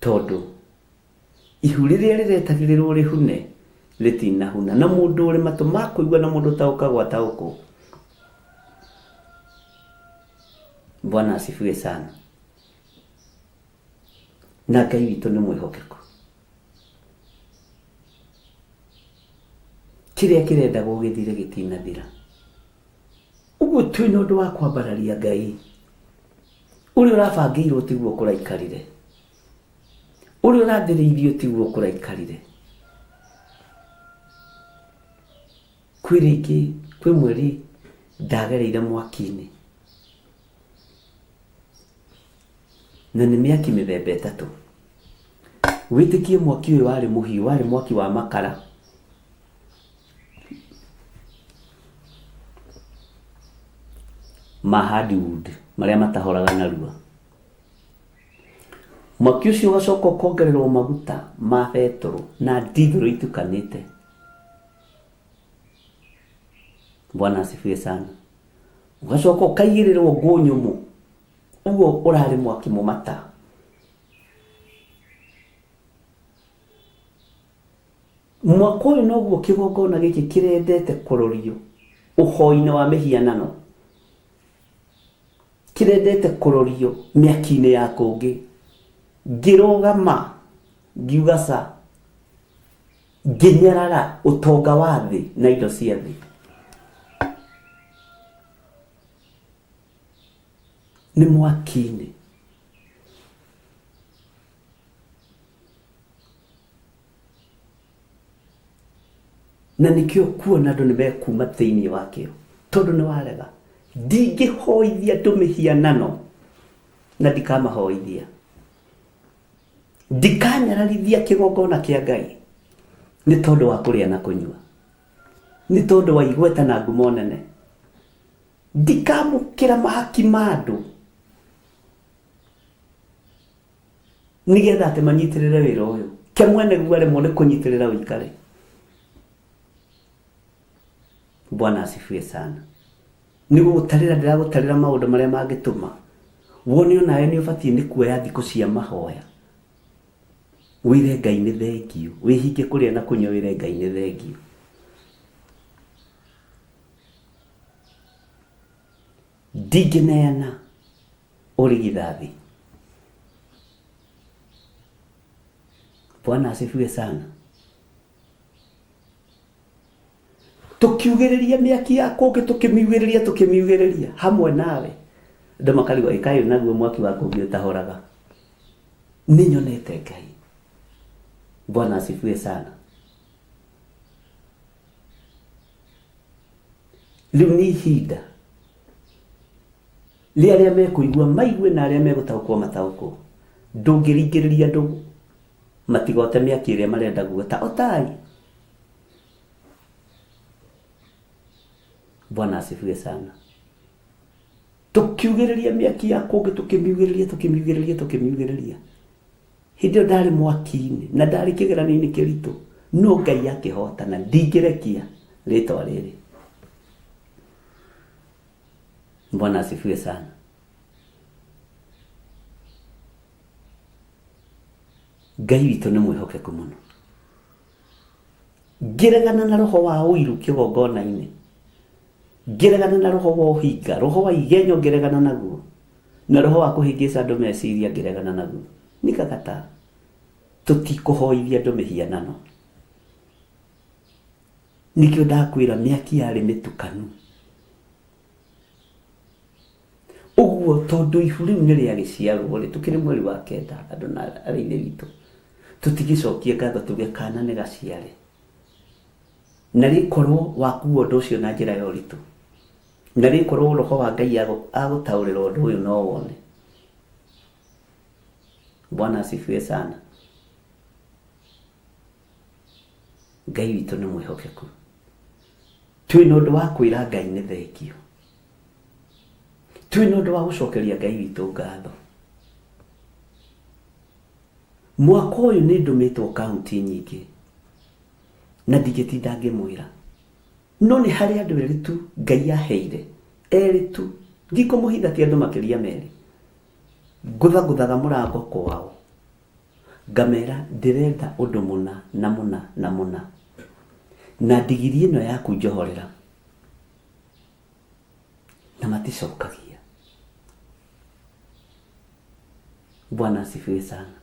Tondũ ihu rĩrĩa rĩretagĩrĩrwo rĩhune rĩtinahuna, na mũndũ ũrĩ matũ ma kũigua na mũndũ ũtaũkagwo ataũkwo. Bwana asifiwe sana. Na Ngai witũ nĩ mwĩhokeku. Kĩrĩa kĩrendagwo gĩthire gĩtinathira. Ũguo twĩ na ũndũ wa kwambararia Ngai. Ũrĩa ũrabangĩirwo tiguo kũraikarire. Ũrĩa ũrathĩrĩirio tiguo kũraikarire. Kwĩ rĩngĩ, kwĩ mweri ndagereire mwaki-inĩ. Na nĩ mĩaki mĩthemba ĩtatũ. Wĩtĩkie mwaki ũyũ warĩ mũhiũ, warĩ mwaki wa makara. Ma hardwood marĩa matahoraga narua. Mwaki ũcio ũgacoka ũkongererwo maguta ma betũrũ na ndithũrũ itukanĩte. Bwana asifiwe sana. Ũgacoka ũkaigĩrĩrwo ngũ nyũmũ. Ũguo ũrarĩ mwaki mũmata. Mwaka ũyũ noguo kĩgongona gĩkĩ kĩrendete kũrorio ũhoi-inĩ wa mĩhianano. Kĩrendete kũrorio mĩaki-inĩ ya kũngĩ. Ngĩrũgama ngiuga ca. Ngĩnyarara ũtonga wa thĩ na indo cia thĩ. Nĩ mwaki-inĩ. Na nĩkĩo kuona andũ nĩ mekuma thĩinĩ wakĩo tondũ nĩ warega. Ndingĩhoithia andũ mĩhianano na ndikamahoithia. Ndikanyararithia kĩgongona kĩa Ngai nĩ tondũ wa kũrĩa na kũnyua, nĩ tondũ wa igweta na ngumo nene. Ndikamũkĩra mahaki ma andũ nĩgetha atĩ manyitĩrĩre wĩra ũyũ. Ke mwene guo aremwo nĩ kũnyitĩrĩra ũikare. Bwana asifiwe sana. Nĩ gũgũtarĩra ndĩragũtarĩra maũndũ marĩa mangĩtũma wone onawe nĩ ũbatiĩ nĩ kuoya thikũ cia mahoya wĩre Ngai nĩ thengiũ, wĩhinge kũrĩa na kũnyua wĩre Ngai nĩ thengiũ. Ndingĩneana ũrigithathi. Bwana asifiwe sana. Tũkiugĩrĩria mĩaki ya kũngĩ tũkĩmiugĩrĩria tũkĩmiugĩrĩria hamwe nawe andũ makarigwo ĩkaĩ naguo mwaki wa kũngĩ ũtahoraga. Nĩ nyonete Ngai. Bwana asifiwe sana. Rĩu nĩ ihinda rĩa arĩa mekũigua maigue na arĩa megũtaũkwo mataũkwo. Ndũngĩringĩrĩria andũ matigote mĩaki ĩrĩa marenda guota otai. Bwana asifiwe sana. Tũkiugĩrĩria mĩaki ya kũngĩ tũkĩmiugĩrĩria tũkĩmiugĩrĩria tũkĩmiugĩrĩria. Hĩndĩ ĩyo ndarĩ mwaki-inĩ na ndarĩ kĩgeranio-inĩ kĩritũ no Ngai akĩhotana ndingĩrekia rĩtwa rĩrĩ. Bwana asifiwe sana. Ngai witũ nĩ mwĩhokeku mũno. Ngĩregana na roho wa ũiru kĩgongona-inĩ, ngĩregana na roho wa ũhinga, roho wa igenyo ngĩregana naguo, na roho wa kũhĩngĩca andũ meciria ngĩregana naguo. Nikakataa. Tũtikũhoithia andũ mĩhianano. Nĩkĩo ndakwĩra mĩaki yarĩ mĩtukanu. Ũguo tondũ ihu rĩu nĩ rĩagĩciarwo rĩ, tũkĩrĩ mweri wa kenda andũ na arĩ ithe witũ, tũtigĩcokie ngatho tuge kana nĩ gaciare. Na rĩkorwo wakua ũndũ ũcio na njĩra ya ũritũ, na rĩkorwo roho wa Ngai agũtaũrĩra ũndũ ũyũ no wone. Bwana asifiwe sana. Ngai witũ nĩ mwĩhokeku. Twĩna ũndũ wa kwĩra Ngai nĩ thengio. Twĩna ũndũ wa gũcokeria Ngai witũ ngatho. Mwaka ũyũ nĩ ndũmĩtwo kaunti nyingĩ na ndingĩtinda ngĩmwĩra, no nĩ harĩ andũ erĩ tu Ngai aheire, erĩ tu, ndikũmũhitha ti andũ makĩria merĩ. Ngũthagũthaga mũrango kwao ngamera ndĩrenda ũndũ mũna na mũna na mũna, na ndigiri ĩno yaku njohorera, na maticokagia. Bwana asifiwe sana.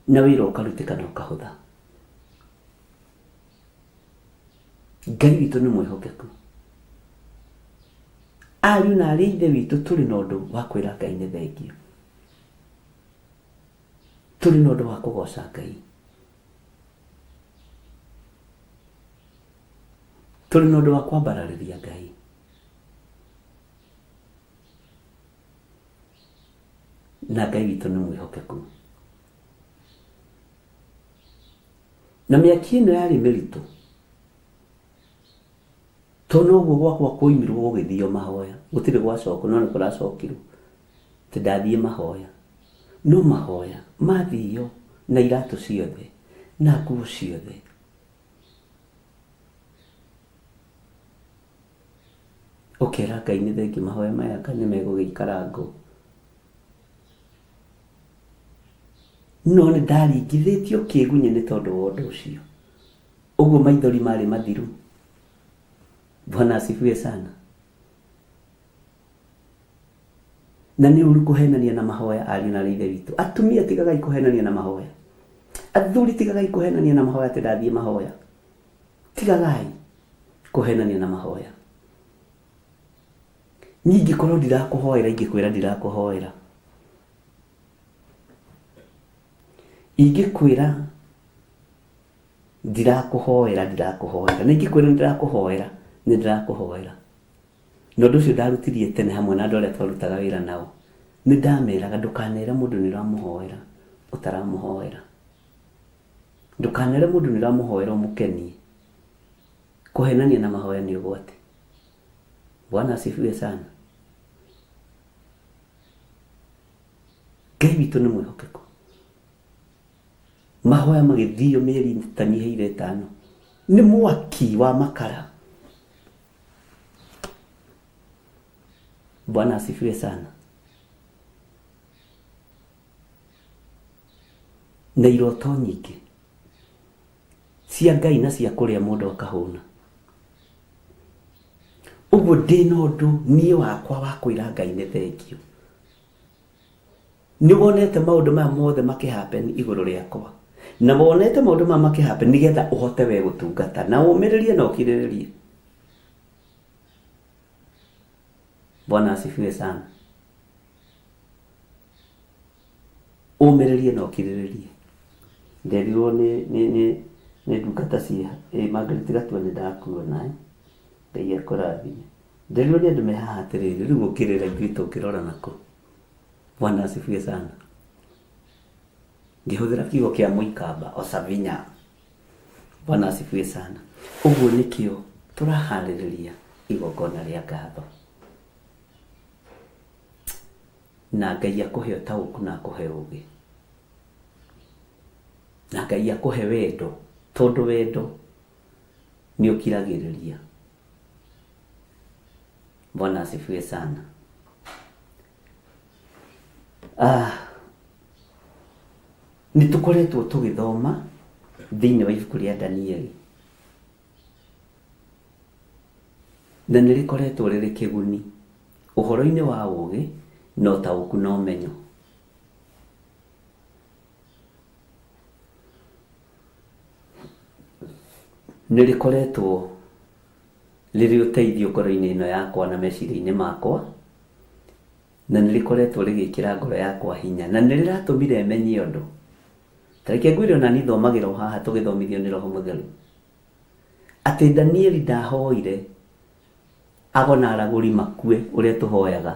Na wĩra ũkarutĩka na ũkahũtha. Ngai witũ nĩ mwĩhokeku. Ariũ na arĩ ithe witũ tũrĩ na ũndũ wa kwĩra Ngai nĩ thengio. Tũrĩ na ũndũ wa kũgoca Ngai. Tũrĩ na ũndũ wa kwambararĩria Ngai. Na Ngai witũ nĩ mwĩhokeku. Na mĩaki ĩno yarĩ mĩritũ, tondũ noguo gwakwa kwoimirwo gũgĩthio mahoya, gũtirĩ gwacokwo no nĩ kũracokirwo atĩ ndathiĩ mahoya. No mahoya mathio na iratũ ciothe na nguo ciothe. Ũkera Ngai nĩ thengiũ mahoya maya anga nĩ megũgĩikara ngũ. No nĩ ndaringithĩtio kĩgunyĩ nĩ tondũ wa ũndũ ũcio. Ũguo maithori marĩ mathiru. Bwana asifiwe sana. Na nĩ ũru kũhenania na mahoya ariũ na arĩ ithe witũ. Atumia tigagai kũhenania na mahoya. Athuri tigagai kũhenania na mahoya atĩ ndathiĩ mahoya. Tigagai kũhenania na mahoya. Niĩ ingĩkorwo ndirakũhoera ingĩkwĩra ndirakũhoera. Ingĩkwĩra ndirakũhoera ndirakũhoera. Na ingĩkwĩra nĩ ndĩrakũhoera nĩ ndĩrakũhoera. Na ũndũ ũcio ndarutirie tene hamwe na andũ arĩa twarutaga wĩra nao. Nĩ ndameraga ndũkanere mũndũ nĩ ũramũhoera ũtaramũhoera. Ndũkanere mũndũ nĩ ũramũhoera ũmũkenie. Kũhenania na mahoya nĩ ũgwati. Bwana asifiwe sana. Ngai witũ nĩ mwĩhokeku. Mahoya magĩthio mĩeri ĩtanyihĩire ĩtano. Nĩ mwaki wa makara. Bwana asifiwe sana. Na iroto nyingĩ cia Ngai na cia kũrĩa mũndũ akahũna. Ũguo ndĩna ũndũ niĩ wakwa wa kwĩra Ngai nĩ thengio. Nĩ wonete maũndũ maya mothe makĩhappen igũrũ rĩakwa. Na wonete maũndũ maya makĩhappen nĩgetha ũhote we gũtungata na ũmĩrĩrie na ũkirĩrĩrie. Bwana asifiwe sana. Ũmĩrĩrie na ũkirĩrĩrie. Nderirwo nĩ ndungata cia Margaret Gatua nĩ ndakuona. Ngai akũrathime. Nderirwo nĩ andũ me haha atĩrĩrĩ, rĩu ũngĩrĩra ithuĩ tũngĩrora nakũ. Bwana asifiwe sana. Ngĩhũthĩra kiugo kĩa mũikamba osavinya. Bwana asifiwe sana. Ũguo nĩkĩo tũraharĩrĩria igongona rĩa ngatho. Na Ngai akũhe ũtaũku na akũhe ũũgĩ. Na Ngai akũhe wendo, tondũ wendo nĩ ũkiragĩrĩria. Bwana asifiwe sana. Nĩ tũkoretwo tũgĩthoma thĩinĩ wa ibuku rĩa Danieli, na nĩ rĩkoretwo rĩrĩ kĩguni ũhoro-inĩ wa ũũgĩ na ũtaũku na ũmenyo. Nĩ rĩkoretwo rĩrĩ ũteithio ngoro-inĩ ĩno yakwa na meciria-inĩ makwa, na nĩ rĩkoretwo rĩgĩkĩra ngoro yakwa hinya, na nĩ rĩratũmire menye ũndũ. Ta reke ngwĩre ona niĩ thomagĩra o haha tũgĩthomithio nĩ Roho Mũtheru, atĩ Danieli ndahoire ago na aragũri makue ũrĩa tũhoyaga.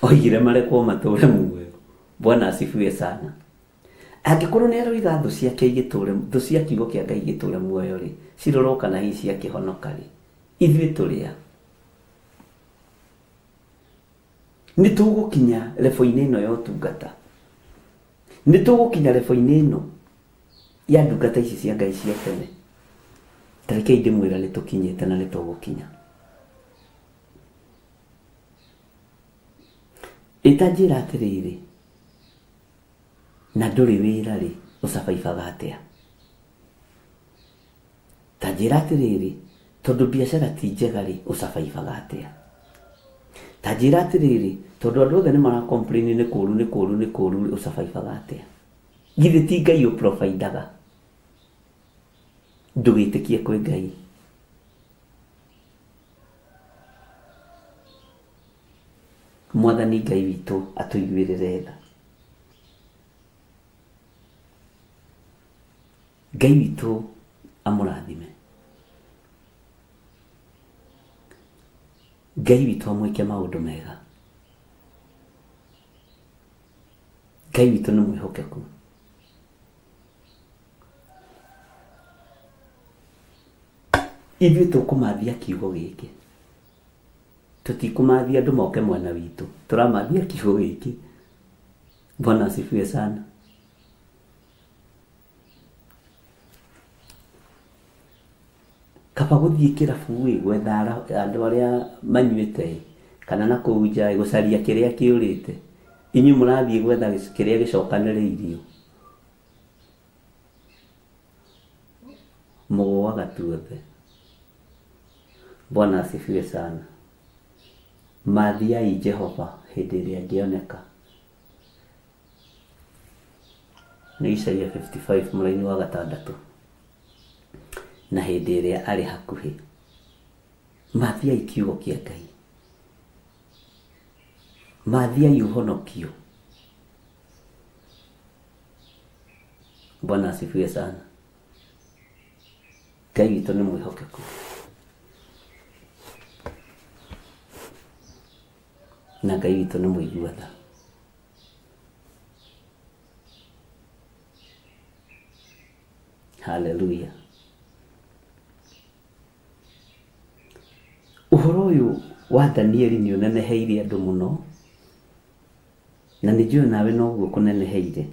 Oigire marekwo matũre muoyo. Bwana asifiwe sana. Angĩkorwo nĩ aroiga thũ ciake igĩtũre, thũ cia kiugo kĩa Ngai igĩtũre muoyo rĩ, cirorwo kana hihi ciakĩhonoka rĩ, ithuĩ tũrĩ a? Nĩ tũgũkinya lebo-inĩ ĩno ya ũtungata. Nĩ tũgũkinya lebo-inĩ ĩno ya ndungata ici cia Ngai cia tene. Ta rekei ndĩmwĩre nĩ tũkinyĩte na nĩ tũgũkinya. Ĩ ta njĩra atĩrĩrĩ, na ndũrĩ wĩra rĩ, ũcabaibaga atĩa? Ta njĩra atĩrĩrĩ, tondũ biacara ti njega rĩ, ũcabaibaga atĩa? Ta njĩra atĩrĩrĩ, tondũ andũ othe nĩ mara complain nĩ kũru nĩ kũru nĩ kũru rĩ, ũcabaibaga atĩa? Githĩ ti Ngai ũ provide aga? Ndũgĩtĩkie kwĩ Ngai. Mwathani Ngai witũ atũiguĩrĩre tha. Ngai witũ amũrathime. Ngai witũ amwĩke maũndũ mega. Ngai witũ nĩ mwĩhokeku. Ithuĩ tũkũmathia kiugo gĩkĩ. Tũtikũmathia andũ moke mwena witũ. Tũramathia kiugo gĩkĩ. Bwana asifiwe sana. Kaba gũthiĩ kĩrabu ĩ, gwetha andũ arĩa manyuĩte ĩ, kana na kũu nja ĩ, gũcaria kĩrĩa kĩũrĩte. Inyuĩ mũrathiĩ gwetha kĩrĩa gĩcokanĩrĩirio. Mũgũaga tuothe. Bwana asifiwe sana. Mathiai Jehova hĩndĩ ĩrĩa angĩoneka. Nĩ Isaia 55 mũraini wa gatandatũ. Na hĩndĩ ĩrĩa arĩ hakuhĩ. Mathiai kiugo kĩa Ngai. Mathiai ũhonokio. Bwana asifiwe sana. Ngai witũ nĩ mwĩhokeku. Na Ngai witũ nĩ mũigua tha. Haleluya. Ũhoro ũyũ wa Danieli nĩ ũneneheire andũ mũno, na nĩ njũĩ nawe noguo ũkũneneheire.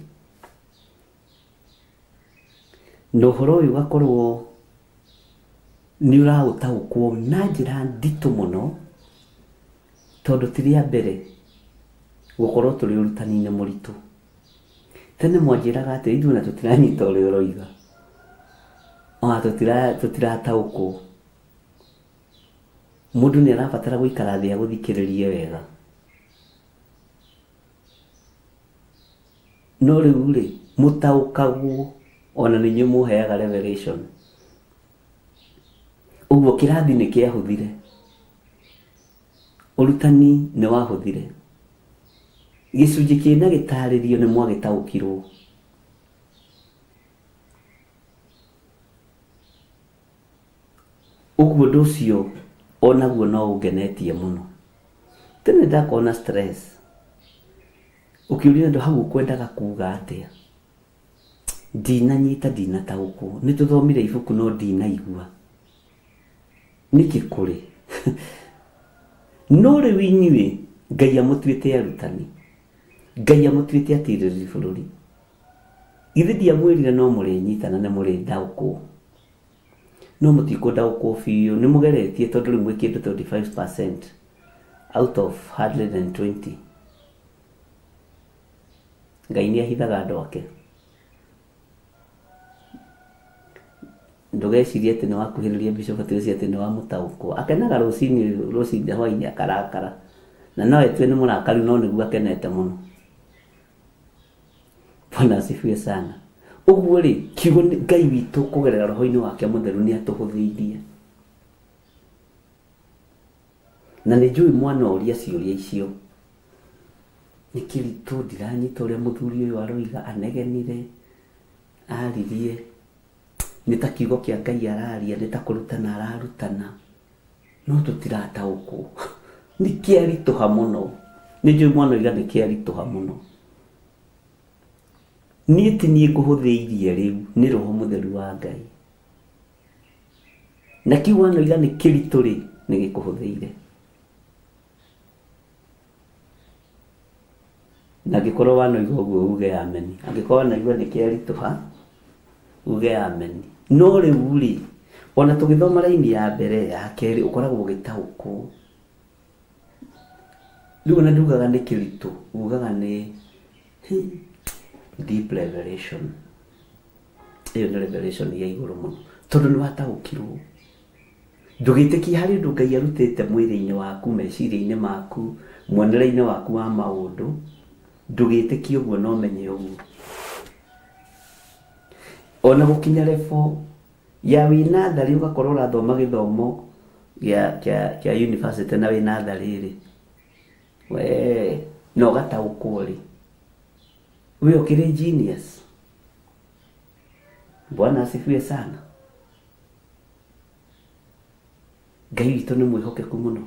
Na ũhoro ũyũ ũgakorwo nĩ ũraũtaũkwo na njĩra nditũ mũno, tondũ ti rĩa mbere gũkorwo tũrĩ ũrutani-inĩ mũritũ. Tene mwanjĩraga atĩ ithuĩ ona tũtiranyita ũrĩa ũroiga, ona tũtirataũkwo. Mũndũ nĩ arabatara gũikara thĩ agũthikĩrĩrie wega. No rĩu rĩ, mũtaũkagwo ona nĩ inyuĩ mũheaga revelation. Ũguo kĩrathi nĩ kĩahũthire. Ũrutani nĩ wahũthire. Gĩcunjĩ kĩna gĩtarĩrio nĩ mwagĩtaũkirwo. Ũguo ũndũ ũcio onaguo no ũngenetie mũno. Tene ndakoragwo na stress, ũkĩũria andũ hau ũkwendaga kuga atĩa, ndinanyita ndinataũkwo, nĩ tũthomire ibuku no ndinaigua nĩkĩ kũrĩ. No rĩu inyuĩ Ngai amũtuĩte arutani, Ngai amũtuĩte atirĩrĩri bũrũri. Githĩ ndiamwĩrire no mũrĩnyita na nĩ mũrĩndaũkwo? No mũtikũndaũkwo biũ, nĩ mũgeretie tondũ rĩu mwĩ kĩndũ 25% out of 120. Ngai nĩ ahithaga andũ ake. Ndũgecirie atĩ nĩ wakuhĩrĩria bishop atĩ ũcio atĩ nĩ wamũtaũkwo. Akenaga rũcinĩ rũcinĩ hwainĩ akarakara. Na no etue nĩ mũrakaru no nĩguo akenete mũno. Bwana asifiwe sana. Ũguo rĩ, kiugo Ngai witũ kũgerera roho-inĩ wake mũtheru nĩ atũhũthĩirie. Na nĩ njũĩ mwana ũria ciũria icio. Nĩ kĩritũ ndiranyita ũrĩa mũthuri ũyũ aroiga, anegenire, aririe, nĩ ta kiugo kĩa Ngai araria, nĩ ta kũrutana ararutana, no tũtirataũkwo. Nĩ kĩaritũha mũno. Nĩ njũĩ mwana oiga nĩ kĩaritũha mũno. Niĩ ti niĩ ngũhũthĩirie rĩu, nĩ Roho Mũtheru wa Ngai. Na kĩu wanoiga nĩ kĩritũ rĩ, nĩ gĩkũhũthĩire. Na angĩkorwo wanoiga ũguo uge ameni. Angĩkorwo wanaigua nĩ kĩaritũha, uge ameni. No rĩu rĩ, ona tũgĩthoma raini ya mbere, ya kerĩ, ũkoragwo ũgĩtaũkwo. Rĩu ona ndugaga nĩ kĩritũ, ugaga nĩ deep revelation. Ĩyo nĩ revelation ya igũrũ mũno. Tondũ nĩ wataũkirwo. Ndũgĩtĩkie harĩ ũndũ Ngai arutĩte mwĩrĩ-inĩ waku, meciria-inĩ maku, muonere-inĩ waku wa maũndũ. Ndũgĩtĩkie ũguo na ũmenye ũguo. Ona gũkinya level ya wĩ natharĩ ũgakorwo ũrathoma gĩthomo gĩa kĩa kĩa university na wĩ natharĩ rĩ, wee na ũgataũkwo rĩ, we ũkĩrĩ genius. Bwana asifiwe sana. Ngai witũ nĩ mwĩhokeku mũno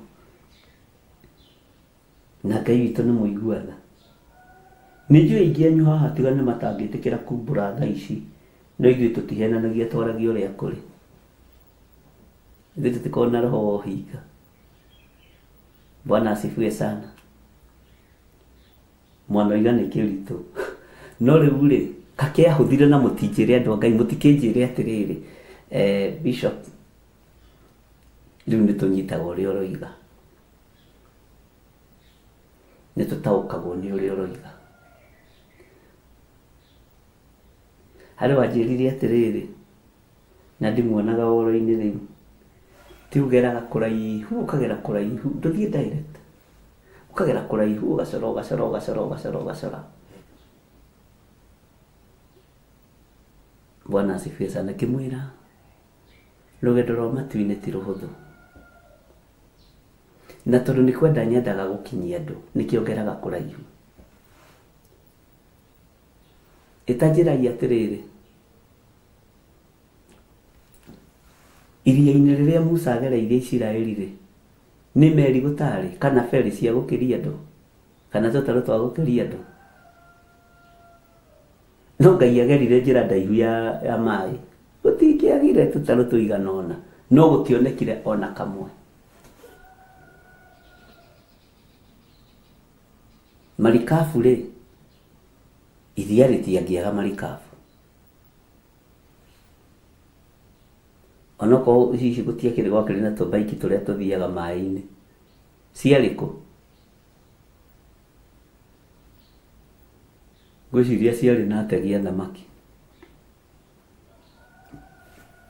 na Ngai witũ nĩ mũigua tha. Nĩ njũĩ aingĩ anyu haha tiga nĩ matangĩtĩkĩra kumbũra thaa ici, no ithuĩ tũtihenanagia twaragia ũrĩa kũrĩ. Ithuĩ tũtikoragwo na roho wa ũhinga. Bwana asifiwe sana. Mwanoiga nĩ kĩritũ. No rĩu rĩ, kakĩahũthire na mũtinjĩre andũ a Ngai, mũtikĩnjĩre atĩrĩrĩ, Bishop, rĩu nĩ tũnyitaga ũrĩa ũroiga. Nĩ tũtaũkagwo nĩ ũrĩa ũroiga. Harĩ wanjĩrire atĩrĩrĩ, na ndimuonaga ũhoro-inĩ rĩu, ti ũgeraga kũraihu, ũkagera kũraihu, ndũthiĩ direct. Ũkagera kũraihu ũgacora ũgacora ũgacora ũgacora ũgacora. Bwana asifiwe sana. Ngĩmwĩra rũgendo rwa matu-inĩ ti rũhũthũ. Na tondũ nĩ kwenda nyendaga gũkinyia andũ, nĩkĩo ngeraga kũraihu. Ĩtanjĩragia atĩrĩrĩ, iria-inĩ rĩrĩa Musa agereire Isiraeli-rĩ, nĩ meri gũtarĩ kana ferry cia gũkĩria andũ kana tũtarũ twa gũkĩria andũ? No Ngai agerire njĩra ndaihu ya, ya maĩ. Gũtingĩagire tũtarũ tũigana ũna, no gũtionekire ona kamwe. Marikabu-rĩ, iria rĩtiangĩaga marikabu. Onokorwo hihi gũtiakĩrĩ gwakĩrĩ na tũbaiki tũrĩa tũthiaga maĩ-inĩ. Ciarĩ kũ? Ngwĩciria ciarĩ na ategi a thamaki.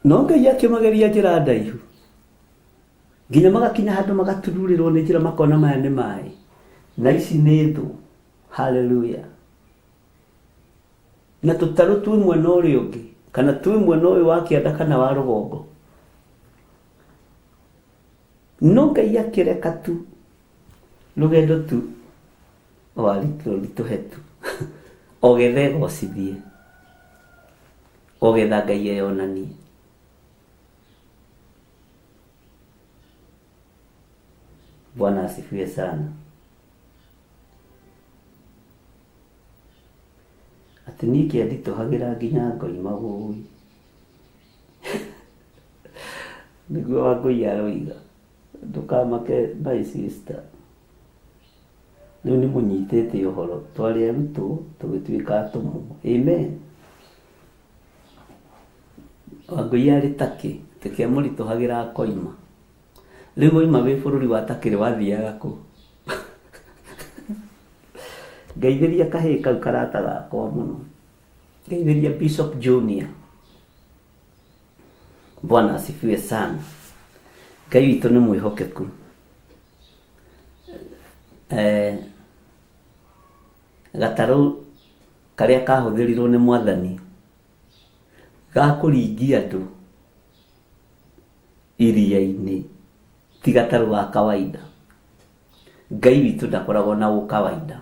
No Ngai akĩmageria njĩra ndaihu. Nginya magakinya handũ magatururĩrwo nĩ njĩra makona maya nĩ maĩ. Na ici nĩ thũ. Hallelujah. Na tũtarũ twĩ mwena ũrĩa ũngĩ kana twĩ mwena ũyũ wa kĩanda kana wa rũgongo. No Ngai akĩreka tu rũgendo tu rũritũhe tu o getha egocithie, o getha Ngai eyonanie. Bwana asifiwe sana. Atĩ niĩ kĩanditũhagĩra nginya ngoima wũi. Nĩguo Wangũi aroiga. Ndũkamake my sister. Rĩu nĩ mũnyitĩte ũhoro. Twarĩ arutwo tũgĩtuĩka atũmwo. Amen. Wangũi arĩ Turkey, atĩ kĩamũritũhagĩra akoima. Rĩu waima wĩ bũrũri wa Turkey rĩ, wathiaga kũ? Ngeithĩria kahĩĩ kau karata gakwa mũno. Ngeithĩria Bishop Junior. Bwana asifiwe sana. Ngai witũ nĩ mwĩhokeku. Eh, gatarũ karĩa kahũthĩrirwo nĩ mwathani ga kũringia andũ iria-inĩ ti gatarũ ga kawaida. Ngai witũ ndakoragwo na ũkawaida.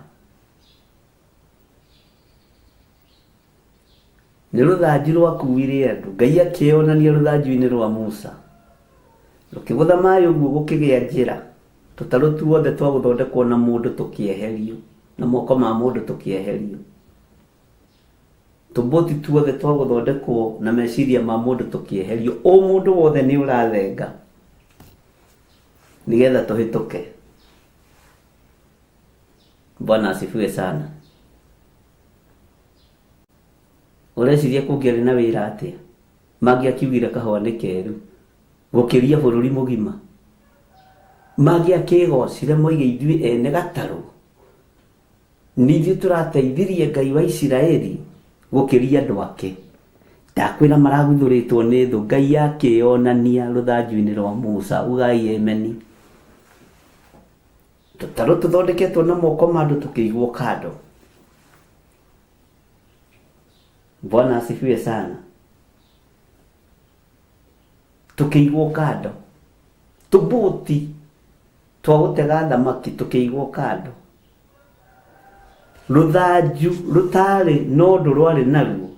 Nĩ rũthanju rwakuire andũ. Ngai akĩyonania rũthanju-inĩ rwa Musa. Rũkĩgũtha maĩ ũguo gũkĩgĩa njĩra. Tũtarũ tuothe twa gũthondekwo na mũndũ tũkĩeherio, na moko ma mũndũ tũkĩeherio. Tũmbũti tuothe twa gũthondekwo na meciria ma mũndũ tũkĩeherio. Ũmũndũ wothe nĩ ũrathenga nĩgetha tũhĩtũke. Bwana asifiwe sana. Ũreciria kũngĩarĩ na wĩra atĩa? Mangĩakiugire kahũa nĩ keru gũkĩria bũrũri mũgima. Mangĩakĩgocire moige ithuĩ ene gatarũ nĩ ithuĩ tũrateithirie Ngai wa Isiraeli gũkĩria andũ ake. Ndakwĩra maraguthũrĩtwo nĩ thũ. Ngai akĩyonania rũthanju-inĩ rwa Musa. Ugai ameni. Tũtarũ tũthondeketwo na moko ma andũ tũkĩigwo kando. Bwana asifiwe sana. Tũkĩigwo kando. Tũbũti twa gũtega thamaki tũkĩigwo kando. Rũthanju rũtarĩ na ũndũ rwarĩ naruo,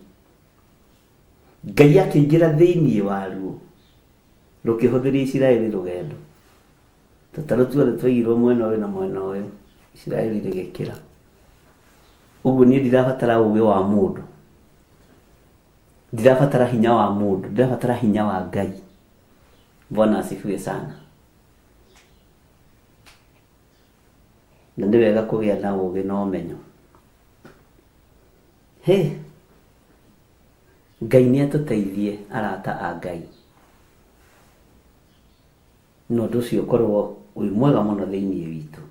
Ngai akĩingĩra thĩinĩ waruo, rũkĩhũthĩria Isiraeli rũgendo. Tũtarũ tuothe twaigirwo mwena ũyũ na mwena ũyũ, Isiraeli rĩgĩkĩra. Ũguo niĩ ndirabatara ũgĩ wa mũndũ, ndirabatara hinya wa mũndũ, ndirabatara hinya wa Ngai. Bwana asifiwe sana. Na nĩ wega kũgĩa na ũgĩ na ũmenyo. Hĩ, Ngai nĩ atũteithie arata a Ngai. Na ũndũ ũcio ũkorwo wĩ mwega mũno thĩinĩ witũ.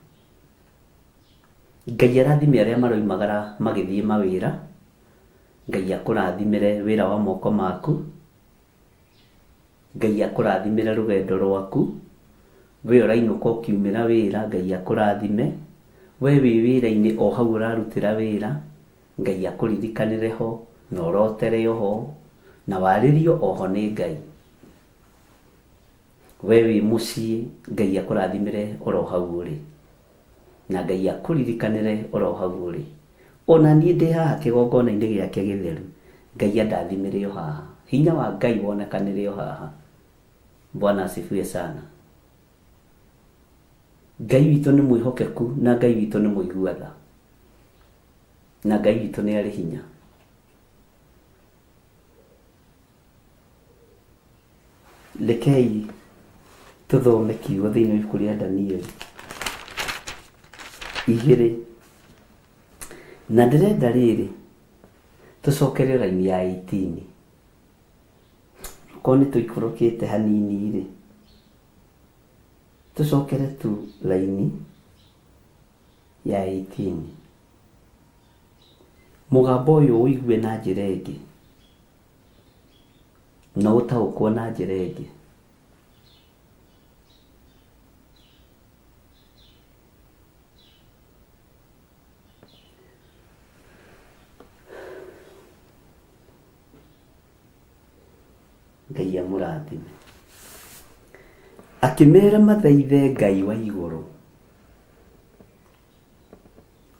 Ngai arathime arĩa maroimagara magĩthiĩ mawĩra. Ngai akũrathimĩre wĩra wa moko maku. Ngai akũrathimĩre rũgendo rwaku. We ũrainũka ũkiumĩra wĩra, Ngai akũrathime. We wĩ wĩra-inĩ o hau ũrarutĩra wĩra, Ngai akũririkanĩre ho, na ũrotere o ho, na warĩrio o ho nĩ Ngai. We wĩ mũciĩ, Ngai akũrathimĩre oro hau ũrĩ. Na Ngai akũririkanĩre oro hau ũrĩ. Ona niĩ ndĩ haha kĩgongona-inĩ gĩake gĩtheru, Ngai andathimĩre o haha. Hinya wa Ngai wonekanĩre o haha. Bwana asifiwe sana. Ngai witũ nĩ mwĩhokeku na Ngai witũ nĩ mũigua tha. Na Ngai witũ nĩ arĩ hinya. Rekei tũthome kiugo thĩinĩ wa ibuku rĩa Danieli igĩrĩ. Na ndĩrenda rĩrĩ tũcokere raini ya 18. Okorwo nĩ tũikũrũkĩte hanini rĩ, tũcokere tu raini ya 18. Mũgambo ũyũ ũigue na njĩra ĩngĩ. Na ũtaũkwo na njĩra ĩngĩ. Ngai amũrathime. Akĩmera mathaithe Ngai wa igũrũ.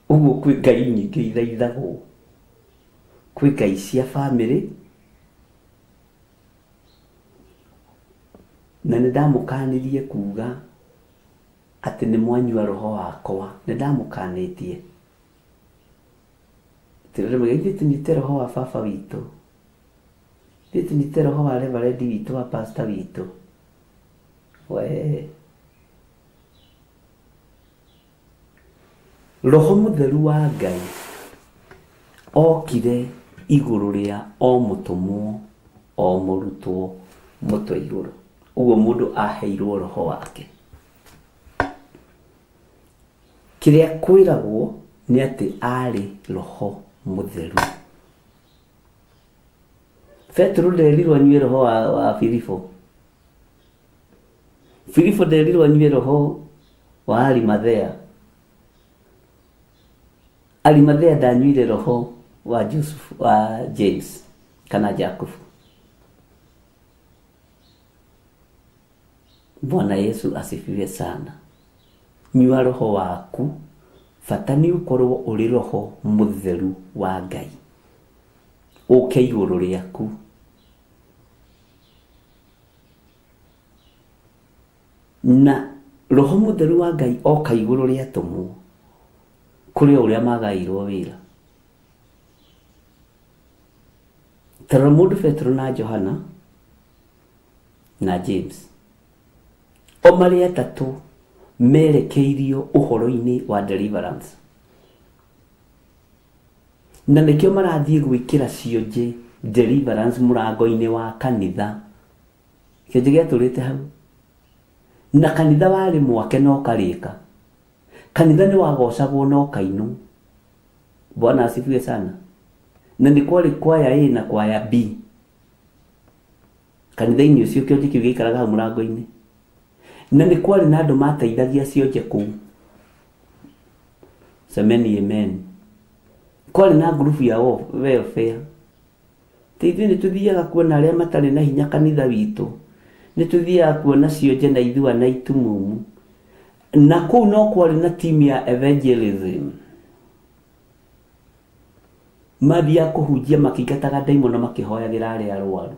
Ũguo kwĩ Ngai nyingĩ ithaithagwo. Kwĩ Ngai cia bamĩrĩ, na nĩ ndamũkanirie kuga atĩ nĩ mwanyua roho wakwa. Nĩ ndamũkanĩtie. Ithuĩ tũnyuĩte roho wa baba witũ. Ithuĩ tũnyuĩte roho wa reverend witũ, wa pastor witũ. Wee. Roho mũtheru wa Ngai okire igũrũ rĩa o mũtũmwo, o mũrutwo mũtwe igũrũ. Ũguo mũndũ aheirwo roho wake. Kĩrĩa kwĩragwo Nĩ atĩ arĩ roho mũtheru. Petero nderirwo anyue roho wa Filipo. Filipo nderirwo anyue roho wa Arimathea. Arimathea ndanyuire roho wa Joseph, wa James kana Jakubu. Bwana Yesu asifiwe sana. Nyua roho waku, bata nĩ ũkorwo ũrĩ roho mũtheru wa Ngai. Ũke igũrũ rĩaku. Na roho mũtheru wa Ngai oka igũrũ rĩa atũmwo, kũrĩ o ũrĩa magaĩirwo wĩra. Ta rora mũndũ Petero na Johana na James. O marĩ atatũ merekeirio ũhoro-inĩ wa deliverance. Na nĩkĩo marathiĩ gwĩkĩra cionje deliverance mũrango-inĩ wa kanitha. Kĩonje gĩatũrĩte hau. Na kanitha warĩ mwake na ũkarĩka. Kanitha nĩ wagocagwo na ũkainwo. Bwana asifiwe sana. Na nĩ kwarĩ kwaya A na kwaya B. Kanitha-inĩ ũcio kĩonje kĩu gĩaikaraga hau mũrango-inĩ. Na nĩ kwarĩ na andũ mateithagia cionje kũu. Semeni amen. Kwarĩ na ngurubu ya welfare. Ti ithuĩ nĩ tũthiaga kuona arĩa matarĩ na hinya kanitha witũ. Nĩ tũthiaga kuona cionje na ithua na itumumu. Na kũu no kwarĩ na timu ya evangelism. Mathiaga kũhunjia makĩingataga ndaimono makĩhoyagĩra arĩa arwaru.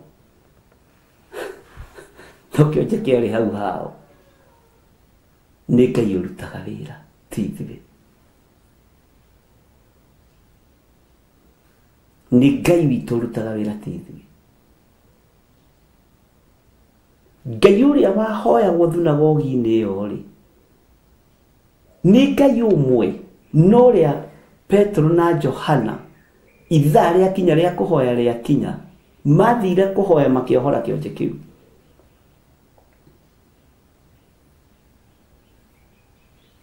No kĩonje kĩarĩ hau hao. Nĩ Ngai ũrutaga wĩra, ti ithuĩ. Nĩ Ngai witũ ũrutaga wĩra, ti ithuĩ. Ngai ũrĩa wahoyagwo thunagogi-inĩ ĩyo rĩ, nĩ Ngai ũmwe no ũrĩa Petero na Johana ithaa rĩakinya rĩa kũhoya rĩakinya, mathire kũhoya makĩohora kĩonje kĩu.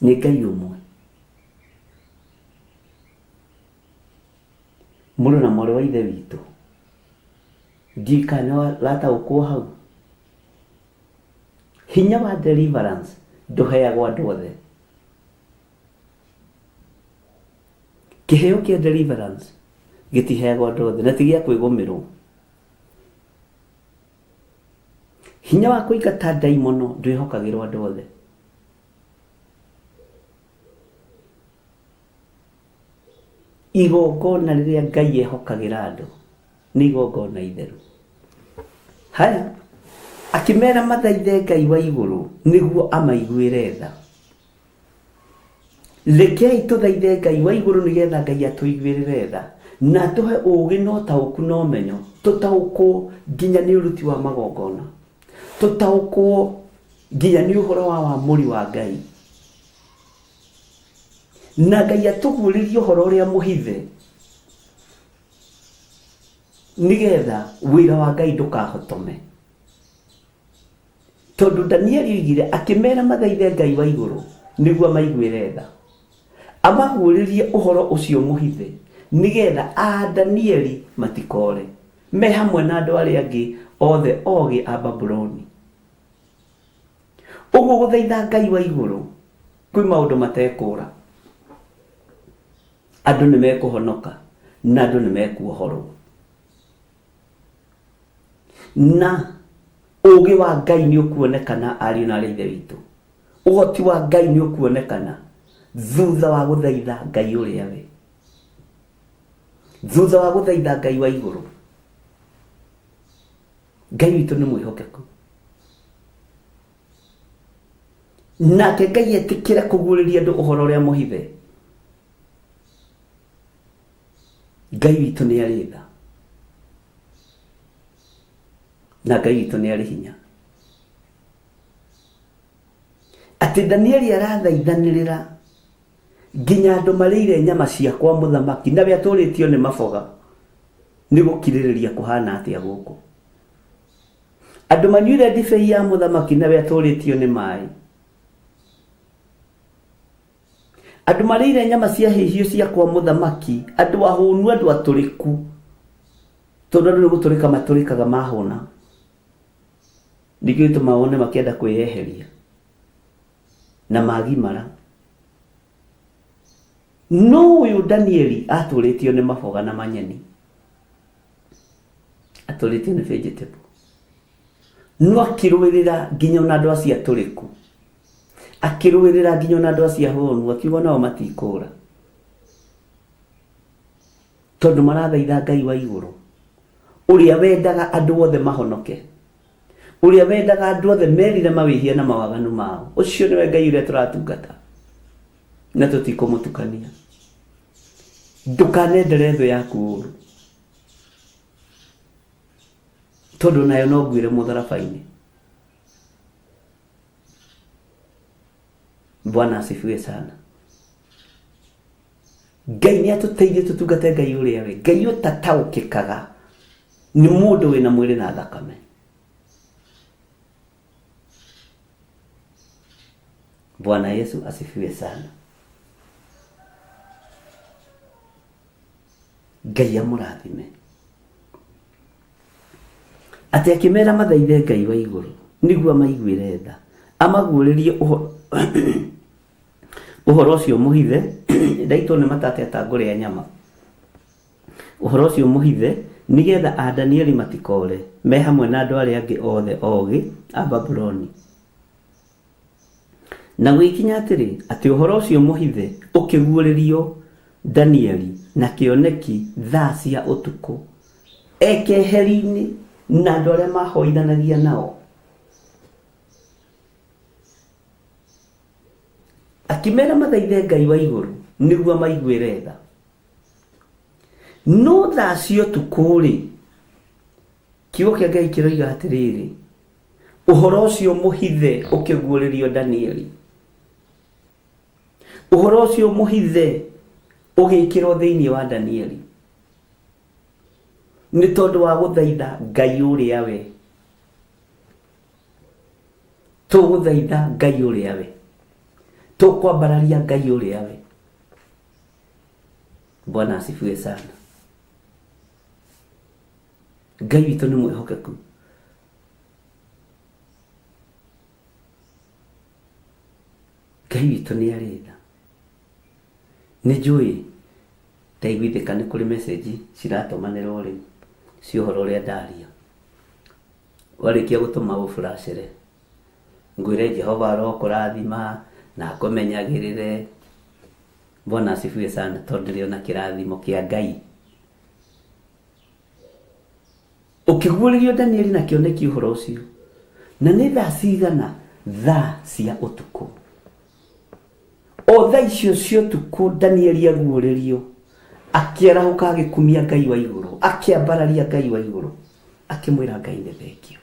Nĩ Ngai ũmwe. Mũrũ na mwarĩ wa Ithe witũ, ndiũĩ kana nĩ ũrataũkwo hau. Hinya wa deliverance ndũheagwo andũ othe. Kĩheo kĩa deliverance gĩtiheagwo andũ othe na ti gĩa kwĩgũmĩrwo. Hinya wa kũingata ndaimono ndwĩhokagĩrwo andũ othe. Igongona rĩrĩa Ngai ehokagĩra andũ nĩ igongona itheru. Haya, akĩmera mathaithe Ngai wa igũrũ nĩguo amaiguĩre tha. Rekei tũthaithe Ngai wa igũrũ nĩgetha Ngai atũiguĩrĩre tha na atũhe ũũgĩ na ũtaũku na ũmenyo, tũtaũkwo nginya nĩ ũruti wa magongona, tũtaũkwo nginya nĩ ũhoro wa wamũri wa Ngai. Na Ngai atũguũrĩrie ũhoro ũrĩa mũhithe nĩgetha wĩra wa Ngai ndũkahotome. Tondũ Danieli oigire akĩmera mathaithe Ngai wa igũrũ nĩguo amaiguĩre tha. Amaguũrĩrie ũhoro ũcio mũhithe nĩgetha a Danieli matikore me hamwe na andũ arĩa angĩ othe ogĩ a Babuloni. Ũguo gũthaitha Ngai wa igũrũ kwĩ maũndũ matekũra. Andũ nĩ mekũhonoka na andũ nĩ mekuohorwo. Na ũgĩ wa Ngai nĩ ũkuonekana ariũ na arĩ ithe witũ. Ũhoti wa Ngai nĩ ũkuonekana thutha wa gũthaitha Ngai ũrĩa we. Thutha wa gũthaitha Ngai wa igũrũ. Ngai witũ nĩ mwĩhokeku. Nake Ngai etĩkĩra kũguũrĩria andũ ũhoro ũrĩa mũhithe. Ngai witũ nĩ arĩ tha. Na Ngai witũ nĩ arĩ hinya. Atĩ Danieli arathaithanĩrĩra nginya andũ marĩire nyama cia kwa mũthamaki na we atũrĩtio nĩ maboga. Nĩ gũkirĩrĩria kũhana atĩa gũkũ? Andũ manyuire ndibei ya mũthamaki na we atũrĩtio nĩ maĩ. Andũ marĩire nyama cia hĩhio cia kwa mũthamaki, andũ ahũnu, andũ atũrĩku, tondũ andũ nĩ gũtũrĩka matũrĩkaga mahũna. Nĩkĩo gĩtũmaga wone makĩenda kwĩyeheria na magimara. No ũyũ Danieli atũrĩtio nĩ maboga na manyeni, atũrĩtio nĩ vegetable. No akĩrũĩrĩra nginya ona andũ acio atũrĩku, akĩrũĩrĩra nginya ona andũ acio ahũnu, akiuga nao matikũra tondũ marathaitha Ngai wa igũrũ ũrĩa wendaga andũ othe mahonoke, ũrĩa wendaga andũ othe merire mawĩhia na mawaganu mao. Ũcio nĩwe Ngai ũrĩa tũratungata na tũtikũmũtukania. Ndũkanendere thũ yaku ũru, tondũ nayo no nguĩre mũtharaba-inĩ. Bwana asifiwe sana. Ngai nĩ atũteithie tũtungate Ngai ũrĩa we Ngai ũtataũkĩkaga nĩ mũndũ wĩna mwĩrĩ na thakame. Bwana Yesu asifiwe sana. Ngai amũrathime. Atĩ akĩmera mathaithe Ngai wa igũrũ nĩguo amaiguĩre tha, amaguũrĩrie ũhoro ũhoro ũcio mũhithe. Ndaitwo nĩ matate atangũrĩa nyama. Ũhoro ũcio mũhithe nĩgetha a Danieli matikore me hamwe na andũ arĩa angĩ othe ogĩ a Babuloni. Na gũgĩkinya atĩrĩ, atĩ ũhoro ũcio mũhithe ũkĩguũrĩrio Danieli na kĩoneki thaa cia ũtukũ, e keheri-inĩ na andũ arĩa maahoithanagia nao. Akĩmera mathaithe Ngai wa igũrũ nĩguo amaiguĩre tha. No thaa cia ũtukũ-rĩ, kiugo kĩa Ngai kĩroiga atĩrĩrĩ, ũhoro ũcio mũhithe ũkĩguũrĩrio Danieli. Ũhoro ũcio mũhithe ũgĩkĩrwo thĩinĩ wa Danieli nĩ tondũ wa gũthaitha Ngai ũrĩa we. Tũgũthaitha Ngai ũrĩa we, tũkwambararia Ngai ũrĩa we. Bwana asifiwe sana. Ngai witũ nĩ mwĩhokeku. Ngai witũ nĩ arĩ tha. Nĩ njũĩ ndaiguithĩka nĩ kũrĩ message ciratũmanĩrwo rĩu cia ũhoro ũrĩa ndaria. Warĩkia gũtũma ũburacĩre, ngwĩre Jehova arokũrathima na akũmenyagĩrĩre. Bwana asifiwe sana tondũ ndĩrĩ ona kĩrathimo kĩa Ngai. Ũkĩguũrĩrio Danieli na kĩoneki ũhoro ũcio. Na nĩ thaa cigana? Thaa cia ũtukũ. O thaa icio cia ũtukũ Danieli aguũrĩrio, akĩarahũka agĩkumia Ngai wa igũrũ, akĩambararia Ngai wa igũrũ, akĩmwĩra Ngai nĩ thengio.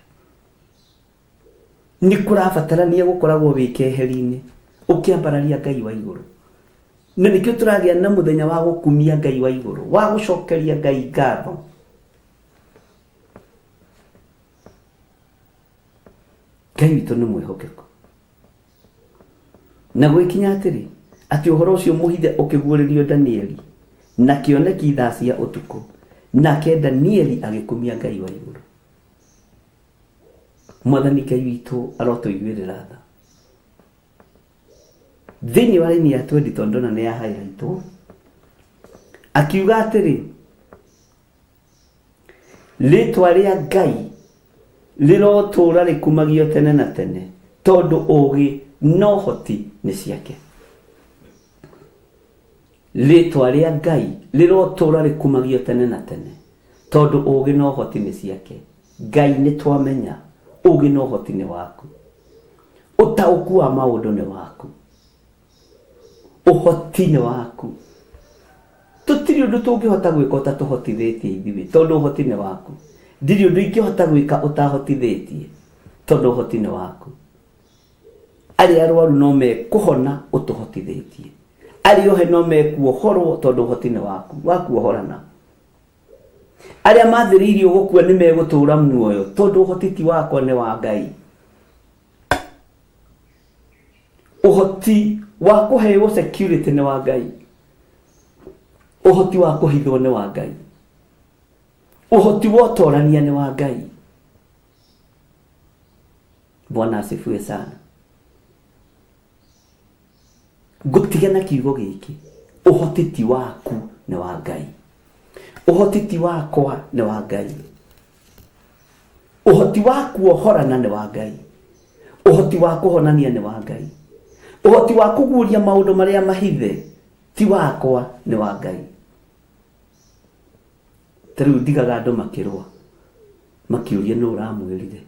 Nĩ kũrabatarania gũkoragwo wĩ keheri-inĩ ũkĩambararia Ngai wa igũrũ. Na nĩkĩo tũragĩa na mũthenya wa gũkumia Ngai wa igũrũ, wa gũcokeria Ngai ngatho. Ngai witũ nĩ mwĩhokeku. Na gũgĩkinya atĩrĩ, atĩ ũhoro ũcio mũhithe ũkĩguũrĩrio Danieli na kĩoneki thaa cia ũtukũ, nake Danieli agĩkumia Ngai wa igũrũ. Mwathani Ngai witũ arotũiguĩrĩra tha. Thĩinĩ wa raini ya twendi tondũ ndona nĩ ya highlightwo, akiuga atĩrĩ, Rĩtwa rĩa Ngai rĩrotũũra rĩkumagio tene na tene, tondũ ũũgĩ na ũhoti nĩ ciake. Rĩtwa rĩa Ngai rĩrotũũra rĩkumagio tene na tene, tondũ ũũgĩ na ũhoti nĩ ciake. Ngai nĩ twamenya ũũgĩ na ũhoti nĩ waku. Ũtaũku wa maũndũ nĩ waku. Ũhoti nĩ waku. Tũtirĩ ũndũ tũngĩhota gwĩka ũtatũhotithĩtie ithuĩ, tondũ ũhoti nĩ waku. Ndirĩ ũndũ ingĩhota gwĩka ũtahotithĩtie, tondũ ũhoti nĩ waku. Arĩa arwaru no mekũhona ũtũhotithĩtie. Arĩa ohe no mekuohorwo tondũ ũhoti nĩ waku, wa kuohorana. Arĩa mathĩrĩirio gũkua nĩ megũtũũra muoyo tondũ ũhoti ti wakwa nĩ wa Ngai. Ũhoti wa kũheo security nĩ wa Ngai, ũhoti wa kũhithwo nĩ wa Ngai, ũhoti wa ũtorania nĩ wa Ngai. Bwana asifiwe sana. Ngũtige na kiugo gĩkĩ, ũhoti ti waku, nĩ wa Ngai. Ũhoti ti wakwa, nĩ wa Ngai. Ũhoti wa kuohorana nĩ wa Ngai. Ũhoti wa kũhonania nĩ wa Ngai. Ũhoti wa kũguũria maũndũ marĩa mahithe ti wakwa, nĩ wa Ngai. Ta rĩu ndigaga andũ makĩrũa makĩũria nũ ũramwĩrire,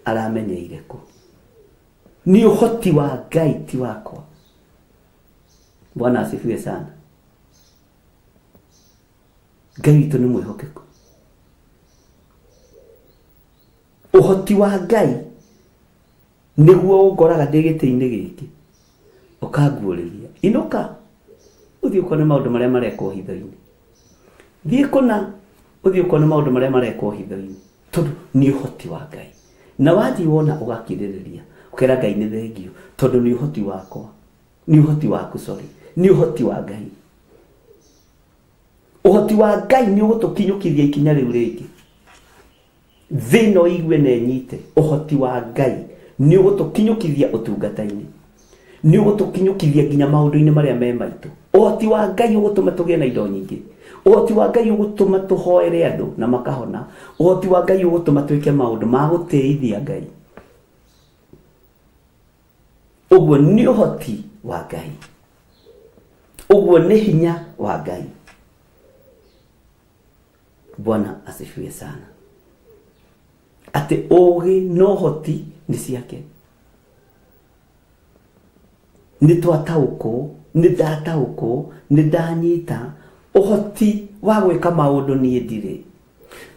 aramenyeire kũ. Nĩ ũhoti wa Ngai ti wakwa. Bwana asifiwe sana. Ngai witũ nĩ mwĩhokeku. Ũhoti wa Ngai nĩguo ũngoraga ndĩ gĩtĩ-inĩ gĩkĩ ũkanguũrĩria, inũka ũthiĩ ũkone maũndũ marĩa marekwo hitho-inĩ, thiĩ kũna ũthiĩ ũkone maũndũ marĩa marekwo hitho-inĩ, tondũ nĩ ũhoti wa Ngai. Na wathiĩ wona ũgakirĩrĩria, ũkera Ngai nĩ thengiũ, tondũ nĩ ũhoti wakwa, nĩ ũhoti waku, sorry, nĩ ũhoti wa Ngai. Ũhoti wa Ngai nĩ ũgũtũkinyũkithia ikinya rĩu rĩngĩ. Thĩ ĩno ĩigue na ĩnyite, ũhoti wa Ngai nĩ ũgũtũkinyũkithia ũtungata-inĩ, nĩ ũgũtũkinyũkithia nginya maũndũ-inĩ marĩa me maitũ. Ũhoti wa Ngai ũgũtũma tũgĩe na indo nyingĩ. Ũhoti wa Ngai ũgũtũma tũhoere andũ na makahona. Ũhoti wa Ngai ũgũtũma twĩke maũndũ ma gũtĩithia Ngai. Ũguo nĩ ũhoti wa Ngai, ũguo nĩ hinya wa Ngai. Bwana asifiwe sana. Atĩ ũgĩ na ũhoti nĩ ciake. Nĩ twataũkwo, nĩ ndataũkwo, nĩ ndanyita ũhoti wa gwĩka maũndũ niĩ ndirĩ.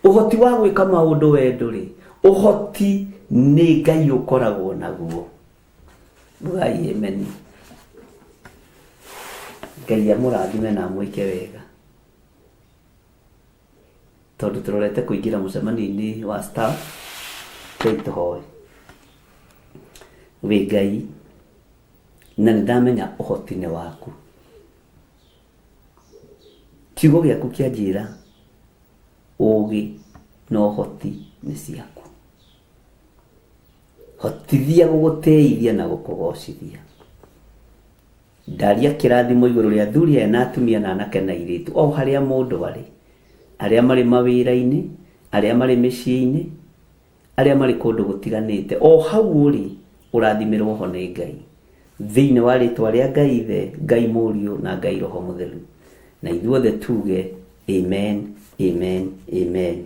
Ũhoti wa gwĩka maũndũ we ndũrĩ. Ũhoti nĩ Ngai ũkoragwo naguo. Ugai amen. Ngai amũrathime na amwĩke wega. Tondũ tũrorete kũingĩra mũcemanio-inĩ wa staff, rĩu tũhoe. Wĩ Ngai, na nĩ ndamenya ũhoti nĩ waku. Kiugo gĩaku kĩanjĩra ũgĩ na ũhoti nĩ ciaku. Hotithia gũgũtĩithia na gũkũgocithia. Ndaria kĩrathimo igũrũ rĩa athuri aya na atumia na anake na airĩtu o harĩa mũndũ arĩ, arĩa marĩ mawĩra-inĩ, arĩa marĩ mĩciĩ-inĩ, arĩa marĩ kũndũ gũtiganĩte, o hau ũrĩ ũrathimĩrwo ho nĩ Ngai. Thĩinĩ wa rĩtwa rĩa Ngai Ithe, Ngai Mũriũ na Ngai Roho Mũtheru. Na ithuothe tuge amen, amen, amen.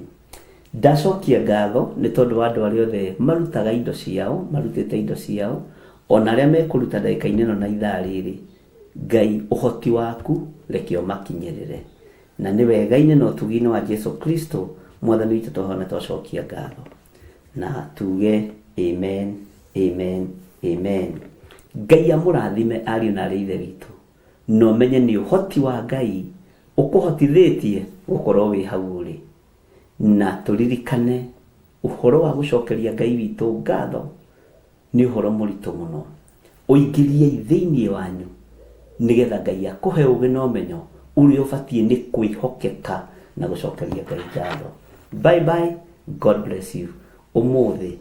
Ndacokia ngatho nĩ tondũ wa andũ arĩa othe marutaga indo ciao, marutĩte indo ciao, ona arĩa mekũruta ndagĩka-inĩ ĩno na ithaa rĩrĩ. Ngai ũhoti waku reke ũmakinyĩrĩre. Na nĩ wega-inĩ na ũtugi-inĩ wa Jesu Kristo Mwathani witũ twahoya na twacokia ngatho. Na tuge amen, amen, amen. Ngai amũrathime ariũ na arĩ ithe witũ. Na ũmenye nĩ ũhoti wa Ngai ũkũhotithĩtie gũkorwo wĩ hau ũrĩ. Na tũririkane ũhoro wa gũcokeria Ngai witũ ngatho nĩ ũhoro mũritũ mũno. Ũingĩriei thĩinĩ wanyu nĩgetha Ngai akũhe ũgĩ na ũmenyo ũrĩa ũbatiĩ nĩ kwĩhokeka na gũcokeria Ngai ngatho. Bye bye, God bless you. Ũmũthĩ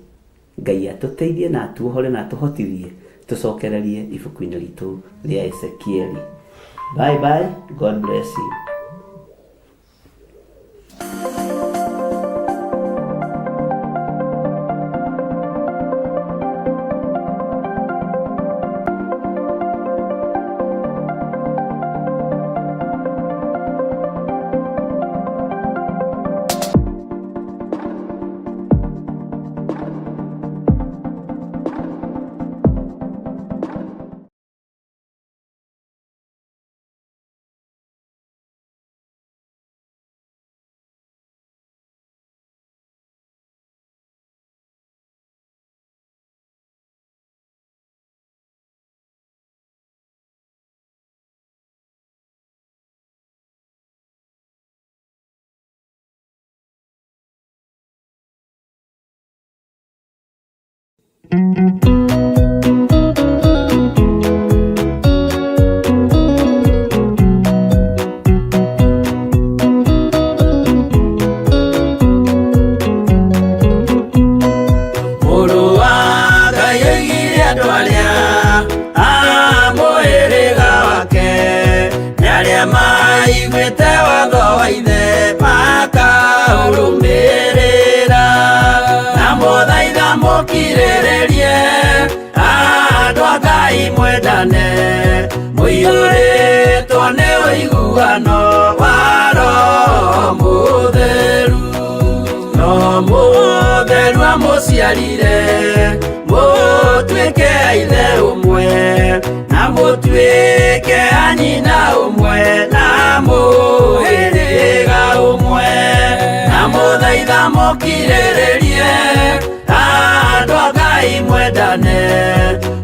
Ngai atũteithie na atuohore na atũhotithie tũcokererie ibuku-inĩ ritũ rĩa Ezekieli. Bye bye, God bless you. mwendane, mũiyũrĩtwo nĩ ũiguano wa Roho Mũtheru. No Mũtheru amũciarire, mũtuĩke a ithe ũmwe, na mũtuĩke a nyina ũmwe, na mũhĩrĩga ũmwe. Na mũthaitha mũkirĩrĩrie, andũ a Ngai mwendane,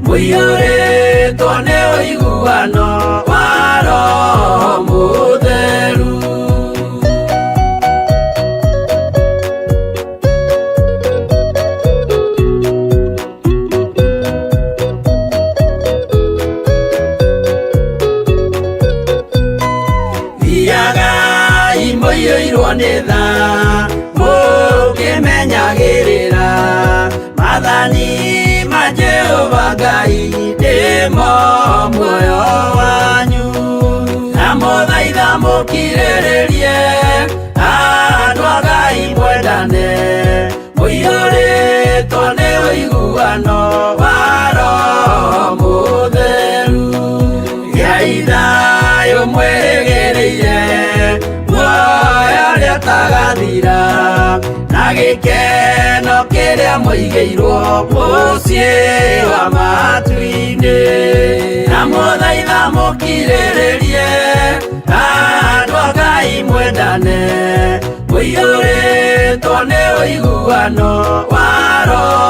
mũiyũrĩtwo nĩ ũiguano wa Roho Mũtheru. Thiagai mũiyũirwo nĩ tha, mũkĩmenyagĩrĩra maathani ma Jehova Ngai, nĩmo muoyo wanyu. Na mũthaitha mũkirĩrĩrie, andũ a Ngai mwendane, mũiyũrĩtwo nĩ ũiguano wa Roho Mũtheru. Gĩai thayũ mwĩrĩgĩrĩire, muoyo ũrĩa ũtagathira, na gĩkeno kĩrĩa mũigĩirwo mũciĩ wa matu-inĩ. Na mũthaitha mũkirĩrĩrie, andũ a Ngai mwendane, mũiyũrĩtwo nĩ ũiguano wa Roho.